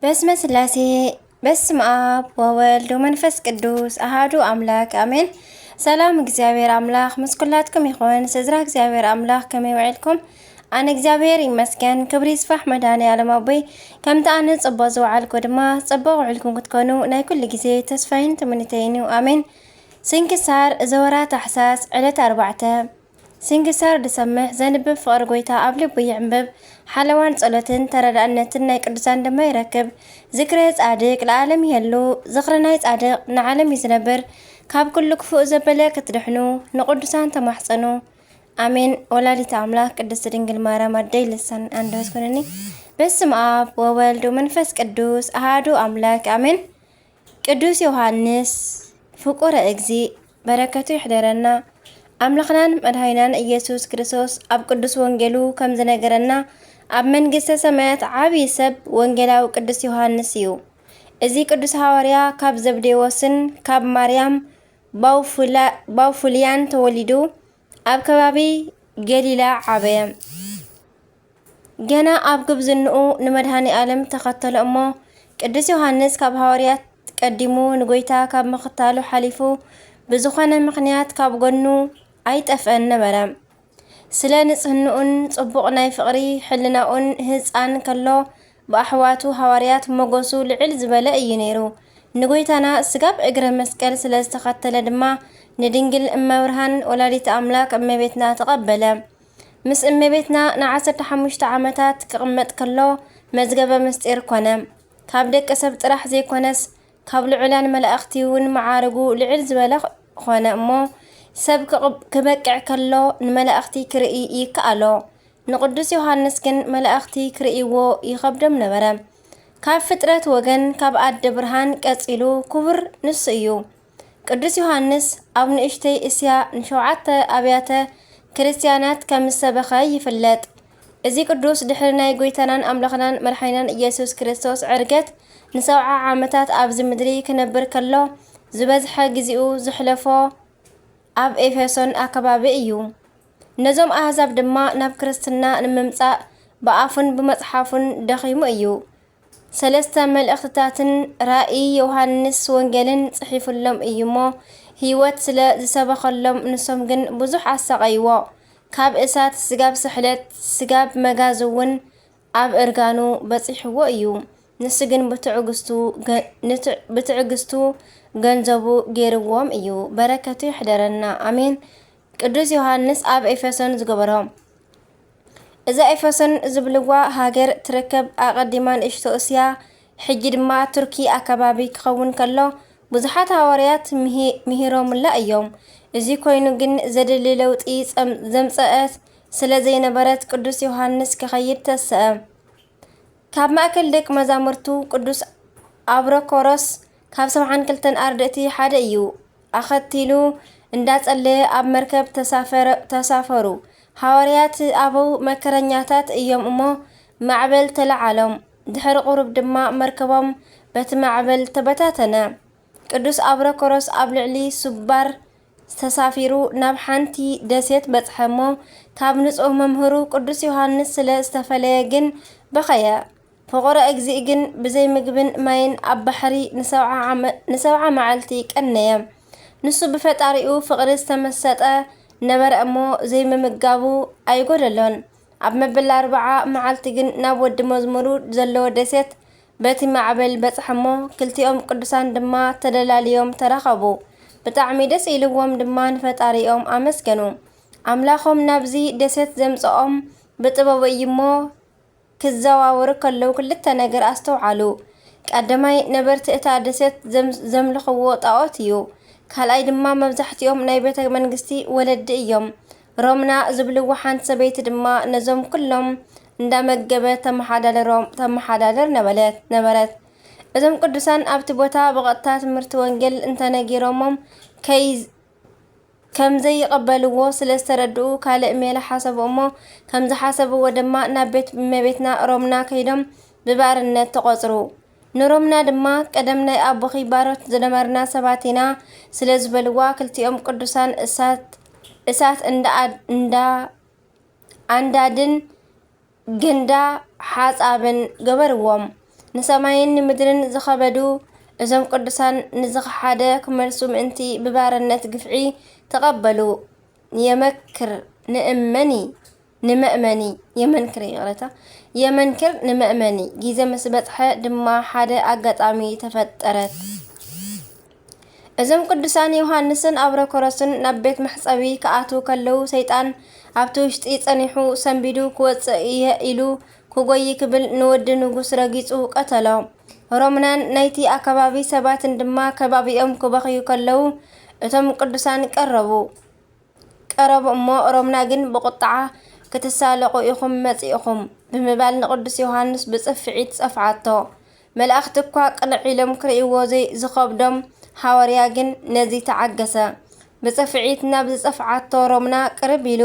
በስመ ስላሴ፣ በስመ ኣብ ወወልድ ወመንፈስ ቅዱስ ኣሃዱ ኣምላክ ኣሜን። ሰላም እግዚኣብሔር ኣምላክ ምስ ኩላትኩም ይኹን። ስድራ እግዚኣብሔር ኣምላክ ከመይ ውዒልኩም? ኣነ እግዚኣብሔር ይመስገን፣ ክብሪ ይስፋሕ መድኃኔ ዓለም ኣቦይ። ከምቲ ኣነ ጽቡቕ ዝወዓልኩ ድማ ጽቡቕ ውዒልኩም ክትኮኑ ናይ ኩሉ ግዜ ተስፋይን ትምኒተይን እዩ። ኣሜን። ስንክሳር ዘወራ ታሕሳስ ዕለት ኣርባዕተ። ስንክሳር ድሰምዕ ዘንብብ ፍቕሪ ጎይታ ኣብ ልቡ ይዕንብብ። ሓለዋን ጸሎትን ተረዳእነትን ናይ ቅዱሳን ድማ ይረክብ። ዝክረ ጻድቅ ለዓለም ይሄሉ። ዝኽሪ ናይ ጻድቅ ንዓለም እዩ ዝነብር። ካብ ኩሉ ክፉእ ዘበለ ክትድሕኑ ንቅዱሳን ተማሕጸኑ። ኣሜን። ወላዲተ ኣምላክ ቅድስት ድንግል ማርያም ኣደይ ልሳን ኣንደበት ኩንኒ። በስመ ኣብ ወወልድ ወመንፈስ ቅዱስ ኣሃዱ ኣምላክ ኣሜን። ቅዱስ ዮሃንስ ፍቁረ እግዚእ በረከቱ ይሕደረና። ኣምላኽናን መድኃኒናን ኢየሱስ ክርስቶስ ኣብ ቅዱስ ወንጌሉ ከም ዝነገረና፣ ኣብ መንግስተ ሰማያት ዓብዪ ሰብ ወንጌላዊ ቅዱስ ዮሃንስ እዩ። እዚ ቅዱስ ሃዋርያ ካብ ዘብዴዎስን ካብ ማርያም ባውፉላ-፣ ባውፉልያን ተወሊዱ ኣብ ከባቢ ገሊላ ዓበየ። ገና ኣብ ጉብዝንኡ ንመድኃኔ ዓለም ተኸተሎ እሞ፣ ቅዱስ ዮሃንስ ካብ ሃዋርያት ቀዲሙ ንጎይታ ካብ ምኽታሉ ሓሊፉ ብዝኾነ ምኽንያት ካብ ጎኑ ኣይጠፍአን ነበረ። ስለ ንጽህንኡን ጽቡቕ ናይ ፍቕሪ ሕልናኡን ህጻን ከሎ ብኣሕዋቱ ሃዋርያት ሞገሱ ልዕል ዝበለ እዩ ነይሩ። ንጎይታና ስጋብ እግረ መስቀል ስለ ዝተኸተለ ድማ ንድንግል እመብርሃን ወላዲተ ኣምላክ እመቤትና ተቐበለ። ምስ እመቤትና ንዓሰርተ ሓሙሽተ ዓመታት ክቕመጥ ከሎ መዝገበ ምስጢር ኮነ። ካብ ደቂ ሰብ ጥራሕ ዘይኮነስ ካብ ልዑላን መላእኽቲ እውን መዓርጉ ልዕል ዝበለ ኾነ እሞ ሰብ ክቕብ-፣ ክበቅዕ ከሎ ንመላእኽቲ ክርኢ ይከኣሎ። ንቅዱስ ዮሃንስ ግን መላእኽቲ ክርእይዎ ይኸብዶም ነበረ። ካብ ፍጥረት ወገን ካብ ኣደ ብርሃን ቀጺሉ ክቡር ንሱ እዩ። ቅዱስ ዮሃንስ ኣብ ንእሽተይ እስያ ንሸውዓተ ኣብያተ ክርስቲያናት ከም ዝሰበኸ ይፍለጥ። እዚ ቅዱስ ድሕሪ ናይ ጎይታናን ኣምላኽናን መድሓኒናን ኢየሱስ ክርስቶስ ዕርገት ንሰብዓ ዓመታት ኣብዚ ምድሪ ክነብር ከሎ፣ ዝበዝሐ ግዜኡ ዘሕለፎ ኣብ ኤፌሶን ኣከባቢ እዩ። ነዞም ኣህዛብ ድማ ናብ ክርስትና ንምምጻእ ብኣፉን ብመጽሓፉን ደኺሙ እዩ። ሰለስተ መልእኽትታትን ራእይ ዮሃንስ ወንጌልን ጽሒፉሎም እዩ እሞ፣ ህይወት ስለ ዝሰበኸሎም ንሶም ግን ብዙሕ ኣሳቐይዎ። ካብ እሳት ስጋብ ስሕለት፣ ስጋብ መጋዝ እውን ኣብ እርጋኑ በጺሕዎ እዩ። ንሱ ግን ብትዕግስቱ ገ-፣ ንትዕ-፣ ብትዕግስቱ ገንዘቡ ገይርዎም እዩ። በረከቱ ይሕደረና። ኣሜን። ቅዱስ ዮሃንስ ኣብ ኤፌሶን ዝገበሮ። እዛ ኤፌሶን ዝብልዋ ሃገር ትርከብ ኣቐዲማ ንእሽቶ እስያ፣ ሕጂ ድማ ቱርኪ ኣከባቢ ክኸውን ከሎ፣ ብዙሓት ሃዋርያት ምሂ-፣ ምሂሮምላ እዮም። እዚ ኮይኑ ግን ዘድሊ ለውጢ ጸም-፣ ዘምጸአት ስለ ዘይነበረት ቅዱስ ዮሃንስ ክኸይድ ተሰአ። ካብ ማእከል ደቂ መዛሙርቱ ቅዱስ ኣብሮኮሮስ ካብ ሰብዓን ክልተን ኣርድእቲ ሓደ እዩ። ኣኸቲሉ እንዳጸለየ ኣብ መርከብ ተሳፈረ-፣ ተሳፈሩ። ሃዋርያት ኣበው መከረኛታት እዮም እሞ ማዕበል ተለዓሎም። ድሕሪ ቁሩብ ድማ መርከቦም በቲ ማዕበል ተበታተነ። ቅዱስ ኣብሮኮሮስ ኣብ ልዕሊ ሱባር ተሳፊሩ ናብ ሓንቲ ደሴት በጽሐ እሞ፣ ካብ ንጹህ መምህሩ ቅዱስ ዮሃንስ ስለ ዝተፈለየ ግን በኸየ። ፍቑረ እግዚእ ግን ብዘይ ምግብን ማይን ኣብ ባሕሪ ንሰብዓ ዓመ-፣ ንሰብዓ መዓልቲ ቀነየ። ንሱ ብፈጣሪኡ ፍቕሪ ዝተመሰጠ ነበረ እሞ፣ ዘይምምጋቡ ኣይጎደሎን። ኣብ መበል ኣርብዓ መዓልቲ ግን ናብ ወዲ መዝሙሩ ዘለዎ ደሴት በቲ ማዕበል በጽሐ እሞ፣ ክልቲኦም ቅዱሳን ድማ ተደላልዮም ተራኸቡ። ብጣዕሚ ደስ ኢልዎም ድማ ንፈጣሪኦም ኣመስገኑ። ኣምላኾም ናብዚ ደሴት ዘምጽኦም ብጥበቡ እዩ እሞ፣ ክዘዋወሩ ከለዉ ክልተ ነገር ኣስተውዓሉ። ቀዳማይ፣ ነበርቲ እታ ደሴት ዘም-፣ ዘምልኽዎ ጣኦት እዩ። ካልኣይ ድማ፣ መብዛሕትኦም ናይ ቤተ መንግስቲ ወለዲ እዮም። ሮምና ዝብልዋ ሓንቲ ሰበይቲ ድማ ነዞም ኩሎም እንዳመገበት ተመሓዳድሮም፣ ተመሓዳድር ነበለት፣ ነበረት። እዞም ቅዱሳን ኣብቲ ቦታ ብቐጥታ ትምህርቲ ወንጌል እንተነጊሮሞም ከይ-፣ ከም ዘይቕበልዎ ስለ ዝተረድኡ ካልእ ሜላ ሓሰቡ እሞ፣ ከም ዝሓሰብዎ ድማ ናብ ቤት እመቤትና ሮምና ከይዶም ብባርነት ተቖጽሩ። ንሮምና ድማ፣ "ቀደም ናይ ኣቦኺ ባሮት ዝነበርና ሰባት ኢና" ስለ ዝበልዋ፣ ክልቲኦም ቅዱሳን እሳት፣ እሳት እንዳ ኣድ-፣ እንዳ ኣንዳድን ገንዳ ሓጻብን ገበርዎም። ንሰማይን ንምድርን ዝኸበዱ እዞም ቅዱሳን ንዝኸሓደ ክመልሱ ምእንቲ ብባርነት ግፍዒ ተቐበሉ። የመክር ንእመኒ ንመእመኒ የመንክር፣ ይቕረታ፣ የመንክር ንመእመኒ። ግዜ ምስ በጽሐ ድማ ሓደ ኣጋጣሚ ተፈጠረት። እዞም ቅዱሳን ዮሃንስን ኣብረኮረስን ናብ ቤት መሕጸቢ ክኣትዉ ከለዉ፣ ሰይጣን ኣብቲ ውሽጢ ጸኒሑ ሰንቢዱ ክወጽእ እየ ኢሉ ክጎይ ክብል ንወዲ ንጉስ ረጊጹ ቀተሎ። ሮምናን ናይቲ ኣከባቢ ሰባትን ድማ ከባቢኦም ክበኽዩ ከለዉ፣ እቶም ቅዱሳን ቀረቡ። ቀረቡ እሞ ሮምና ግን ብቁጥዓ፣ "ክትሳለቑ ኢኹም መጺእኹም" ብምባል ንቅዱስ ዮሃንስ ብጽፍዒት ጸፍዓቶ። መላእኽቲ እኳ ቅንዕ ኢሎም ክርእይዎ ዘይ-፣ ዝኸብዶም ሃዋርያ ግን ነዚ ተዓገሰ። ብጽፍዒት ናብ ዝጸፍዓቶ ሮምና ቅርብ ኢሉ፣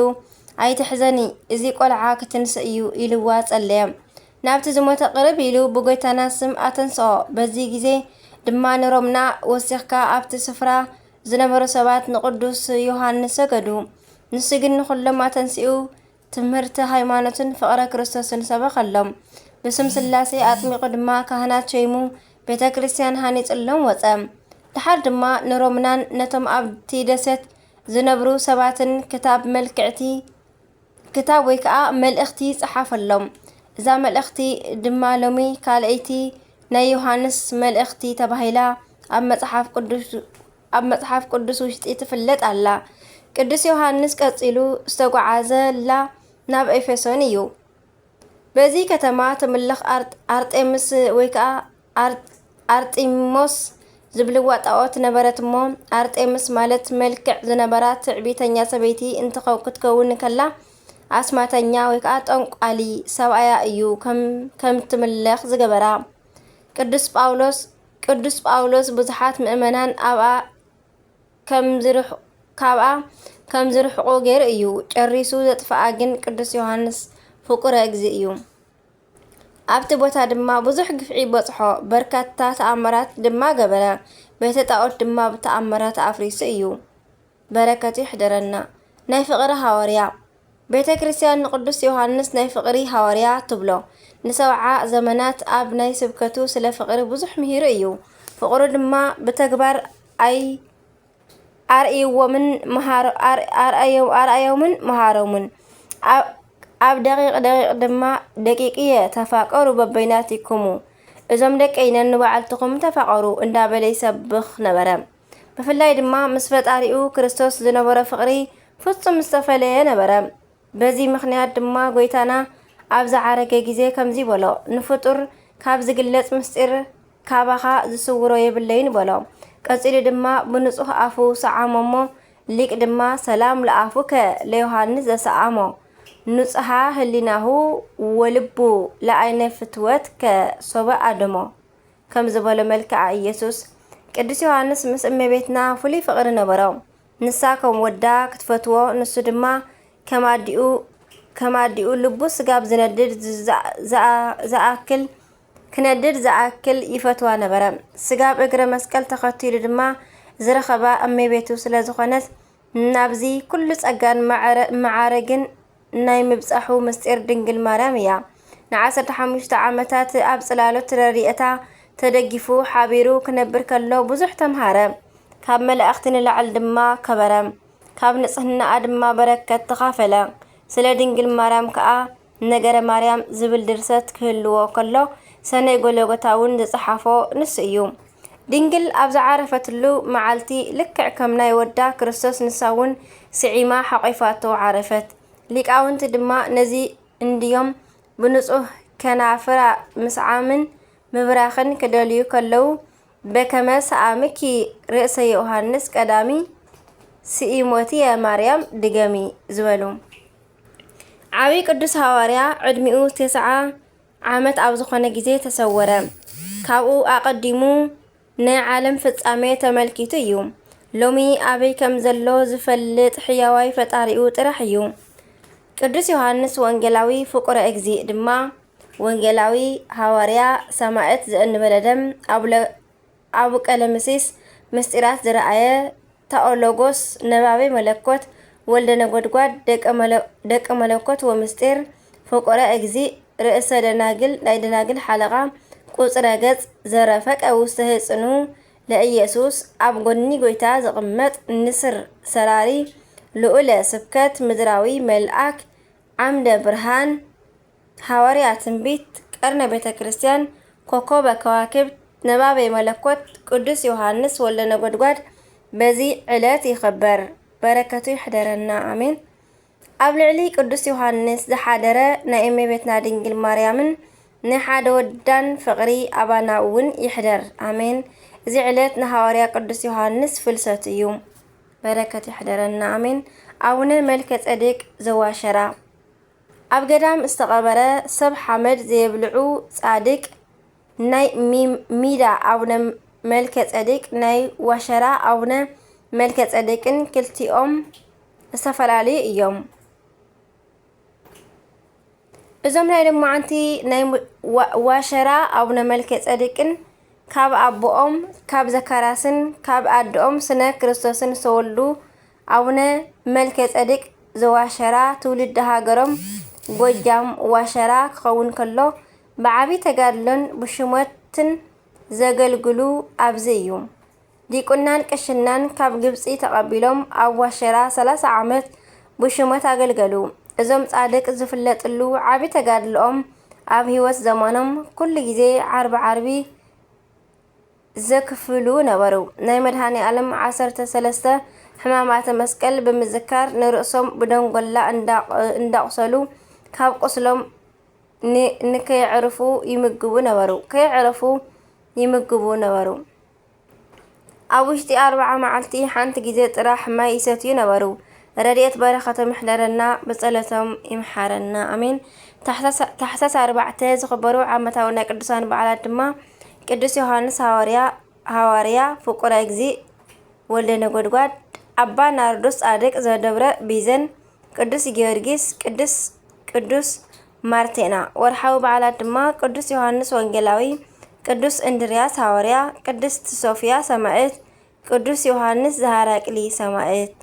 "ኣይትሕዘኒ፣ እዚ ቆልዓ ክትንስእ እዩ" ኢልዋ ጸለየ። ናብቲ ዝሞተ ቅርብ ኢሉ ብጎይታና ስም ኣተንስኦ። በዚ ግዜ ድማ ንሮምና፣ "ወሲኽካ ኣብቲ ስፍራ ዝነበሩ ሰባት ንቅዱስ ዮሃንስ ሰገዱ። ንሱ ግን ንኹሎም ኣተንሲኡ ትምህርቲ ሃይማኖትን ፍቕረ ክርስቶስን ሰበኸሎም። ብስም ስላሴ ኣጥሚቑ ድማ ካህናት ሸይሙ ቤተ ክርስቲያን ሃኒጽሎም ወጸ።" ደሓር ድማ ንሮምናን ነቶም ኣብቲ ደሴት ዝነብሩ ሰባትን ክታብ መልክዕቲ ክታብ ወይ ከዓ መልእኽቲ ጸሓፈሎም። እዛ መልእኽቲ ድማ ሎሚ ካልኣይቲ ናይ ዮሃንስ መልእኽቲ ተባሂላ ኣብ መጽሓፍ ቅዱስ፣ ኣብ መጽሓፍ ቅዱስ ውሽጢ ትፍለጥ ኣላ። ቅዱስ ዮሃንስ ቀጺሉ ዝተጓዓዘላ ናብ ኤፌሶን እዩ። በዚ ከተማ ትምለኽ ኣርጥ-፣ ኣርጤምስ ወይ ከዓ ኣር-፣ ኣርጢሞስ ዝብልዋ ጣኦት ነበረት እሞ፣ ኣርጤምስ ማለት መልክዕ ዝነበራ ትዕቢተኛ ሰበይቲ እንትኸው-፣ ክትከውን ከላ፣ ኣስማተኛ ወይ ከዓ ጠንቋሊ ሰብኣያ እዩ ከም፣ ከም ትምለኽ ዝገበራ። ቅዱስ ጳውሎስ፣ ቅዱስ ጳውሎስ ብዙሓት ምእመናን ኣብኣ ከም ዝርሕ-፣ ካብኣ ከም ዝርሕቑ ገይሩ እዩ። ጨሪሱ ዘጥፍኣ ግን ቅዱስ ዮሃንስ ፍቁረ እግዚእ እዩ። ኣብቲ ቦታ ድማ ብዙሕ ግፍዒ በጽሖ፣ በርካታ ተኣምራት ድማ ገበረ። ቤተ ጣኦት ድማ ብተኣምራት ኣፍሪሱ እዩ። በረከቱ ይሕደረና። ናይ ፍቕሪ ሃዋርያ። ቤተ ክርስቲያን ንቅዱስ ዮሃንስ ናይ ፍቕሪ ሃዋርያ ትብሎ። ንሰብዓ ዘመናት ኣብ ናይ ስብከቱ ስለ ፍቕሪ ብዙሕ ምሂሩ እዩ። ፍቕሩ ድማ ብተግባር ኣይ-፣ ኣርእይዎምን መሃሮ-፣ ኣር-፣ ኣርኣዮ-፣ ኣርኣዮምን መሃሮምን። ኣብ፣ ኣብ ደቂቕ ደቂቕ ድማ፣ "ደቂቅየ ተፋቀሩ በበይናቲክሙ፣ እዞም ደቀይ ነንባዕልትኹም ተፋቐሩ" እንዳበለ ይሰብኽ ነበረ። ብፍላይ ድማ ምስ ፈጣሪኡ ክርስቶስ ዝነበሮ ፍቕሪ ፍጹም ዝተፈለየ ነበረ። በዚ ምኽንያት ድማ ጎይታና ኣብ ዝዓረገ ግዜ ከምዚ በሎ፣ "ንፍጡር ካብ ዝግለጽ ምስጢር ካባኻ ዝስውሮ የብለይን" በሎ። ቀጺሉ ድማ ብንጹህ ኣፉ ሰዓሞ እሞ፣ ሊቅ ድማ "ሰላም ለኣፉከ ለዮሃንስ ዘሰዓሞ፣ ኑጽሃ ህሊናሁ ወልቡ ለኣይነ ፍትወትከ ሶበ ኣደሞ" ከም ዝበሎ መልክዓ ኢየሱስ፣ ቅዱስ ዮሃንስ ምስ እመቤትና ፍሉይ ፍቕሪ ነበሮ። ንሳ ከም ወዳ ክትፈትዎ፣ ንሱ ድማ ከም ኣዲኡ፣ ከም ኣዲኡ ልቡ ስጋብ ዝነድድ ዝኣ-፣ ዝኣ-፣ ዝኣክል፣ ክነድድ ዝኣክል ይፈትዋ ነበረ። ስጋብ እግረ መስቀል ተኸቲሉ ድማ ዝረኸባ እመቤቱ ስለ ዝኾነት፣ ናብዚ ኩሉ ጸጋን ማዕረ-፣ መዓርግን ናይ ምብጻሑ ምስጢር ድንግል ማርያም እያ። ንዓሰርተ ሓሙሽተ ዓመታት ኣብ ጽላሎት ረድኤታ ተደጊፉ ሓቢሩ ክነብር ከሎ ብዙሕ ተምሃረ። ካብ መላእኽቲ ንላዕሊ ድማ ከበረ። ካብ ንጽህናኣ ድማ በረከት ተኻፈለ። ስለ ድንግል ማርያም ከኣ ነገረ ማርያም ዝብል ድርሰት ክህልዎ ከሎ፣ ሰነይ ጎለጎታ እውን ዝጸሓፎ ንሱ እዩ። ድንግል ኣብ ዝዓረፈትሉ መዓልቲ፣ ልክዕ ከም ናይ ወዳ ክርስቶስ፣ ንሳ እውን ስዒማ ሓቂፋቶ ዓረፈት። ሊቃውንቲ ድማ ነዚ እንድዮም ብንጹህ ከናፍራ ምስዓምን ምብራኽን ክደልዩ ከለዉ፣ "በከመ ሰኣምኪ ርእሰ ዮሃንስ ቀዳሚ፣ ስኢሞትየ ማርያም ድገሚ" ዝበሉ። ዓቢ ቅዱስ ሃዋርያ ዕድሚኡ ተስዓ ዓመት ኣብ ዝኾነ ግዜ ተሰወረ። ካብኡ ኣቐዲሙ ናይ ዓለም ፍጻሜ ተመልኪቱ እዩ። ሎሚ ኣበይ ከም ዘሎ ዝፈልጥ ሕያዋይ ፈጣሪኡ ጥራሕ እዩ። ቅዱስ ዮሃንስ ወንጌላዊ ፍቁረ እግዚእ ድማ፣ ወንጌላዊ፣ ሃዋርያ፣ ሰማዕት ዘእንበለደም፣ ኣብ ለ-፣ ኣብ ቀለምሲስ ምስጢራት ዝረኣየ፣ ታኦሎጎስ፣ ነባቤ መለኮት፣ ወልደ ነጎድጓድ፣ ደቀ መለ-፣ ደቀ መለኮት ወምስጢር፣ ፍቁረ እግዚእ፣ ርእሰ ደናግል፣ ናይ ደናግል ሓለቓ፣ ቁጽረ ገጽ ዘረፈቀ ውስተ ህጽኑ ለኢየሱስ ኣብ ጎኒ ጎይታ ዝቕመጥ ንስር ሰራሪ ልዑለ ስብከት ምድራዊ መልኣክ ዓምደ ብርሃን ሃዋርያ ትንቢት ቀርነ ቤተ ክርስቲያን ኮኮበ ከዋክብት ነባቤ መለኮት ቅዱስ ዮሃንስ ወልደ ነጎድጓድ በዚ ዕለት ይኽበር። በረከቱ ይሕደረና ኣሜን። ኣብ ልዕሊ ቅዱስ ዮሃንስ ዝሓደረ ናይ እመቤትና ድንግል ማርያምን ናይ ሓደ ወዳን ፍቕሪ ኣባና እውን ይሕደር ኣሜን። እዚ ዕለት ንሃዋርያ ቅዱስ ዮሃንስ ፍልሰት እዩ። በረከት ይሕደረና ኣሜን። ኣቡነ መልከ ጸዴቅ ዘዋሸራ ኣብ ገዳም ዝተቐበረ ሰብ ሓመድ ዘየብልዑ ጻድቅ ናይ ሚዳ ኣቡነ መልከ ጸዴቅ ናይ ዋሸራ ኣቡነ መልከ ጸዴቅን ክልቲኦም ዝተፈላለዩ እዮም። እዞም ናይ ደማዓንቲ ናይ ዋሸራ ኣቡነ መልከ ጸዴቅን ካብ ኣቦኦም ካብ ዘካራስን ካብ ኣደኦም ስነ ክርስቶስን ዝተወልዱ ኣቡነ መልከ ጸዴቅ ዘዋሸራ ትውልዲ ሃገሮም ጎጃም ዋሸራ ክኸውን ከሎ ብዓቢ ተጋድሎን ብሽሞትን ዘገልግሉ ኣብዚ እዩ። ዲቁናን ቅሽናን ካብ ግብጺ ተቐቢሎም ኣብ ዋሸራ ሰላሳ ዓመት ብሽሞት ኣገልገሉ። እዞም ጻድቅ ዝፍለጥሉ ዓቢ ተጋድልኦም ኣብ ህይወት ዘመኖም ኩሉ ግዜ ዓርቢ ዓርቢ ዘክፍሉ ነበሩ። ናይ መድሃኔ ኣለም ዓሰርተ ሰለስተ ሕማማተ መስቀል ብምዝካር ንርእሶም ብደንጎላ እንዳቑሰሉ ካብ ቁስሎም ንከየዕርፉ ይምግቡ ነበሩ። ከየዕረፉ ይምግቡ ነበሩ። ኣብ ውሽጢ ኣርብዓ መዓልቲ ሓንቲ ግዜ ጥራሕ ማይ ይሰትዩ ነበሩ። ረድኤት በረኸቶም ይሕደረና፣ ብጸሎቶም ይምሓረና። ኣሜን። ታሕሳስ ኣርባዕተ ዝኽበሩ ዓመታዊ ናይ ቅዱሳን በዓላት ድማ ቅዱስ ዮሃንስ ሃዋርያ፣ ሃዋርያ፣ ፍቁረ እግዚእ ወልደ ነጎድጓድ፣ ኣባ ናርዶስ ጻድቅ ዘደብረ ቢዘን፣ ቅዱስ ጊዮርጊስ፣ ቅዱስ ቅዱስ ማርቴና። ወርሓዊ በዓላት ድማ ቅዱስ ዮሃንስ ወንጌላዊ፣ ቅዱስ እንድርያስ ሃዋርያ፣ ቅድስት ሶፊያ ሰማዕት፣ ቅዱስ ዮሃንስ ዘሃራቅሊ ሰማዕት።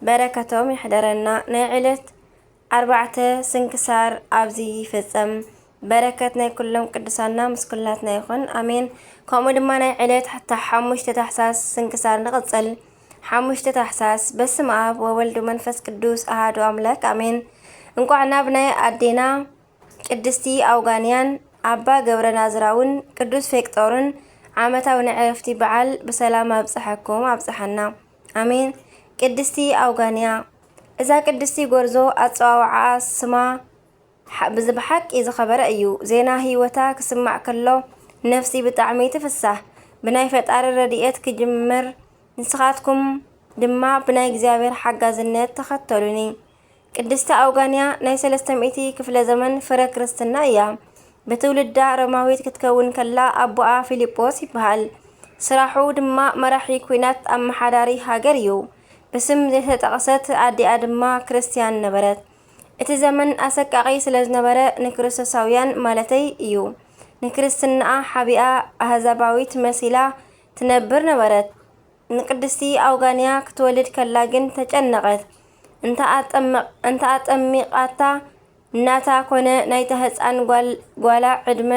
በረከቶም ይሕደረና። ናይ ዕለት ኣርባዕተ ስንክሳር ኣብዚ ይፍጸም። በረከት ናይ ኩሎም ቅዱሳና ምስ ኩላትና ይኹን፣ ኣሜን። ከምኡ ድማ ናይ ዕለት ሓሙሽተ ታሕሳስ ስንክሳር ንቕጽል። ሓሙሽተ ታሕሳስ። በስመ ኣብ ወወልድ ወመንፈስ ቅዱስ ኣሃዱ ኣምላክ ኣሜን። እንቋዕ ናብ ናይ ኣዴና ቅድስቲ ኣውጋንያን ኣባ ገብረ ናዝራውን ቅዱስ ፌቅጦርን ዓመታዊ ናይ ዕረፍቲ በዓል ብሰላም ኣብጽሐኩም ኣብጽሐና። ኣሜን። ቅድስቲ ኣውጋንያ። እዛ ቅድስቲ ጎርዞ ኣጸዋውዓኣ ስማ ብሓቂ ዝኸበረ እዩ። ዜና ህይወታ ክስማዕ ከሎ ነፍሲ ብጣዕሚ ትፍሳህ። ብናይ ፈጣሪ ረድኤት ክጅምር፣ ንስኻትኩም ድማ ብናይ እግዚኣብሔር ሓጋዝነት ተኸተሉኒ። ቅድስቲ ኣውጋንያ ናይ ሰለስተ ሚእቲ ክፍለ ዘመን ፍረ ክርስትና እያ። ብትውልዳ ሮማዊት ክትከውን ከላ ኣቦኣ ፊልጶስ ይበሃል። ስራሑ ድማ መራሒ ኲናት ኣመሓዳሪ ሃገር እዩ። ብስም ዘይተጠቕሰት ኣዲኣ ድማ ክርስትያን ነበረት። እቲ ዘመን ኣሰቃቒ ስለ ዝነበረ ንክርስቶሳውያን ማለተይ እዩ። ንክርስትናኣ ሓቢኣ ኣህዛባዊት መሲላ ትነብር ነበረት። ንቅድስቲ ኣውጋንያ ክትወልድ ከላ ግን ተጨነቐት። እንተኣጠሚቓታ ናታ ኮነ ናይታ ህፃን ጓላ ዕድመ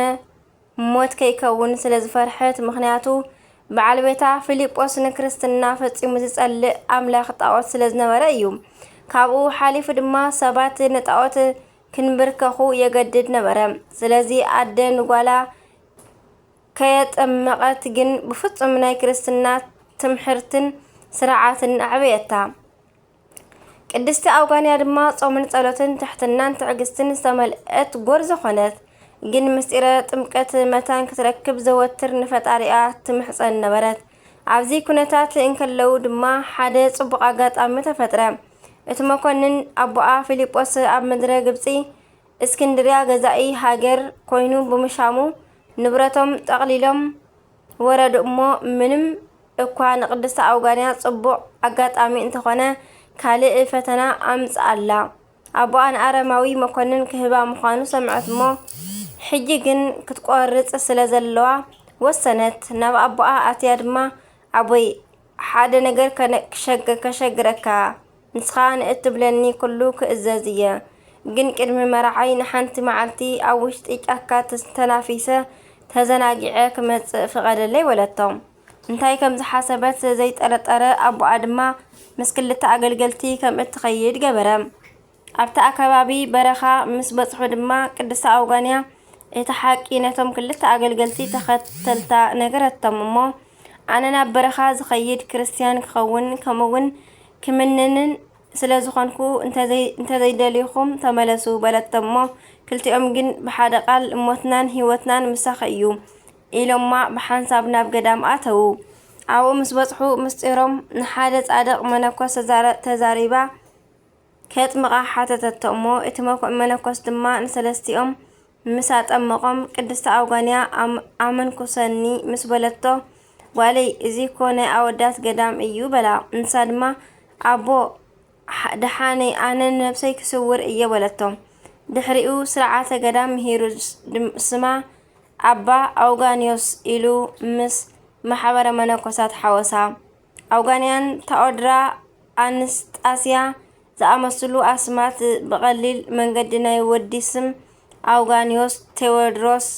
ሞት ከይከውን ስለ ዝፈርሐት፣ ምኽንያቱ በዓል ቤታ ፊልጶስ ንክርስትና ፈጺሙ ዝጸልእ ኣምላኽ ጣዖት ስለ ዝነበረ እዩ። ካብኡ ሓሊፉ ድማ ሰባት ንጣዖት ክንብርከኹ የገድድ ነበረ። ስለዚ ኣደ ንጓላ ከየጠመቐት ግን ብፍጹም ናይ ክርስትና ትምሕርትን ስርዓትን ኣዕበየታ። ቅድስቲ ኣውጋንያ ድማ ጾምን ጸሎትን ትሕትናን ትዕግስትን ዝተመልአት ጎርዞ ኾነት። ግን ምስጢረ ጥምቀት መታን ክትረክብ ዘወትር ንፈጣሪኣ ትምሕጸን ነበረት። ኣብዚ ኩነታት እንከለዉ ድማ ሓደ ጽቡቕ ኣጋጣሚ ተፈጥረ። እቲ መኮንን ኣቦኣ ፊልጶስ ኣብ ምድረ ግብጺ እስክንድርያ ገዛኢ ሃገር ኮይኑ ብምሻሙ፣ ንብረቶም ጠቕሊሎም ወረዱ እሞ፣ ምንም እኳ ንቅድስቲ ኣውጋንያ ጽቡቕ ኣጋጣሚ እንተኾነ፣ ካልእ ፈተና ኣምጽኣላ። ኣቦኣ ንኣረማዊ መኮንን ክህባ ምዃኑ ሰምዐት እሞ፣ ሕጂ ግን ክትቆርጽ ስለ ዘለዋ ወሰነት። ናብ ኣቦኣ ኣትያ ድማ፣ ኣቦይ፣ ሓደ ነገር ከሸግረካ፣ ንስኻ ንእትብለኒ ኩሉ ክእዘዝ እየ። ግን ቅድሚ መርዓይ ንሓንቲ መዓልቲ ኣብ ውሽጢ ጫካ ተናፊሰ ተዘናጊዐ ክመጽእ ፍቐደለይ በለቶ። እንታይ ከም ዝሓሰበት ዘይጠረጠረ ኣቦኣ ድማ ምስ ክልተ ኣገልገልቲ ከም እትኸይድ ገበረ። ኣብቲ ኣከባቢ በረኻ ምስ በጽሑ ድማ ቅድስቲ ኣውጋንያ እቲ ሓቂ ነቶም ክልተ ኣገልገልቲ ተኸተልታ ነገረቶም እሞ፣ ኣነ ናብ በረኻ ዝኸይድ ክርስትያን ክኸውን ከምኡውን ክምንንን ስለ ዝኾንኩ እንተዘይ-፣ እንተዘይደልዩኹም ተመለሱ በለቶም እሞ፣ ክልቲኦም ግን ብሓደ ቃል ሞትናን ህይወትናን ምሳኺ እዩ ኢሎማ ብሓንሳብ ናብ ገዳም ኣተዉ። ኣብኡ ምስ በጽሑ ምስጢሮም ንሓደ ጻድቕ መነኮስ ተዛረ-፣ ተዛሪባ ከጥምቓ ሓተተቶ እሞ፣ እቲ መኮ-፣ መነኮስ ድማ ንሰለስቲኦም ምስ ኣጠመቖም፣ ቅድስቲ ኣውጋንያ ኣም-፣ ኣመንኩሰኒ ምስ በለቶ፣ ጓለይ፣ እዚ እኮ ናይ ኣወዳት ገዳም እዩ በላ። ንሳ ድማ፣ ኣቦ፣ ሓ-፣ ደሓነይ፣ ኣነ ንነብሰይ ክስውር እየ በለቶ። ድሕሪኡ ስርዓተ ገዳም ምሂሩ ስ-፣ ድም-፣ ስማ ኣባ ኣውጋንዮስ ኢሉ ምስ ማሕበረ መነኮሳት ሓወሳ። ኣውጋንያን ታኦድራ ኣንስጣስያ ዝኣመስሉ ኣስማት ብቐሊል መንገዲ ናይ ወዲ ስም ኣውጋንዮስ፣ ቴዎድሮስ፣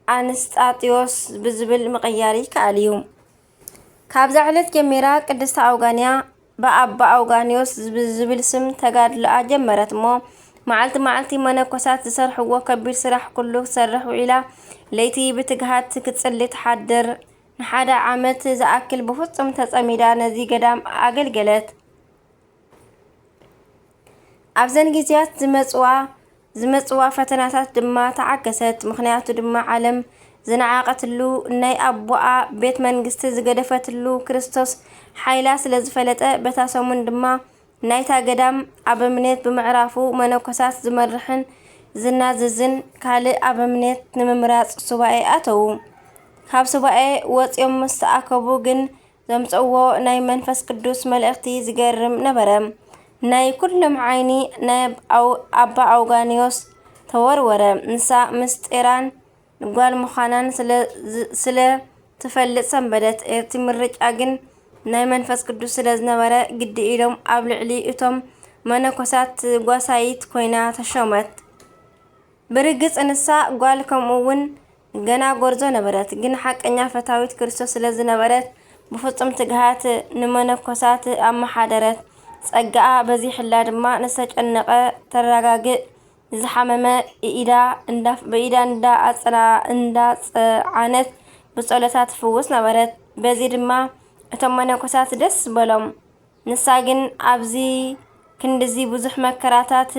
ኣንስጣጥዮስ ብዝብል ምቕያር ይከኣል እዩ። ካብዛ ዕለት ጀሚራ ቅድስቲ ኣውጋንያ ብኣባ ኣውጋንዮስ ብዝብል ስም ተጋድሎኣ ጀመረት እሞ፣ መዓልቲ መዓልቲ መነኮሳት ዝሰርሕዎ ከቢድ ስራሕ ኩሉ ክትሰርሕ ውዒላ፣ ለይቲ ብትግሃት ክትጽሊ ትሓድር። ንሓደ ዓመት ዝኣክል ብፍጹም ተጸሚዳ ነዚ ገዳም ኣገልገለት። ኣብዘን ግዜያት ዝመጽዋ፣ ዝመጽዋ ፈተናታት ድማ ተዓገሰት። ምኽንያቱ ድማ ዓለም ዝነዓቐትሉ፣ ናይ ኣቦኣ ቤት መንግስቲ ዝገደፈትሉ ክርስቶስ ሓይላ ስለ ዝፈለጠ፣ በታ ሰሙን ድማ ናይታ ገዳም ኣበምኔት ብምዕራፉ መነኮሳት ዝመርሕን ዝናዝዝን ካልእ ኣበምኔት ንምምራጽ ሱባኤ ኣተዉ። ካብ ሱባኤ ወጺኦም ምስ ተኣከቡ ግን ዘምጽእዎ ናይ መንፈስ ቅዱስ መልእኽቲ ዝገርም ነበረ። ናይ ኩሎም ዓይኒ ናይ ኣው-፣ ኣባ ኣውጋንዮስ ተወርወረ። ንሳ ምስጢራን ጓል ምዃናን ስለ ዝ-፣ ስለ ትፈልጥ ሰንበደት። እቲ ምርጫ ግን ናይ መንፈስ ቅዱስ ስለ ዝነበረ፣ ግዲ ኢሎም ኣብ ልዕሊ እቶም መነኮሳት ጓሳይት ኮይና ተሾመት። ብርግጽ ንሳ ጓል ከምኡ እውን ገና ጎርዞ ነበረት፣ ግን ሓቀኛ ፈታዊት ክርስቶስ ስለ ዝነበረት፣ ብፍጹም ትግሃት ንመነኮሳት ኣመሓደረት። ጸጋኣ በዚሕላ ድማ ንዝተጨነቐ ተረጋግእ፣ ንዝሓመመ ኢዳ እንዳ-፣ ብኢዳ እንዳ ኣጽና-፣ እንዳጸዓነት ብጸሎታ ትፍውስ ነበረት። በዚ ድማ እቶም መነኮሳት ደስ በሎም። ንሳ ግን ኣብዚ ክንድዚ ብዙሕ መከራታት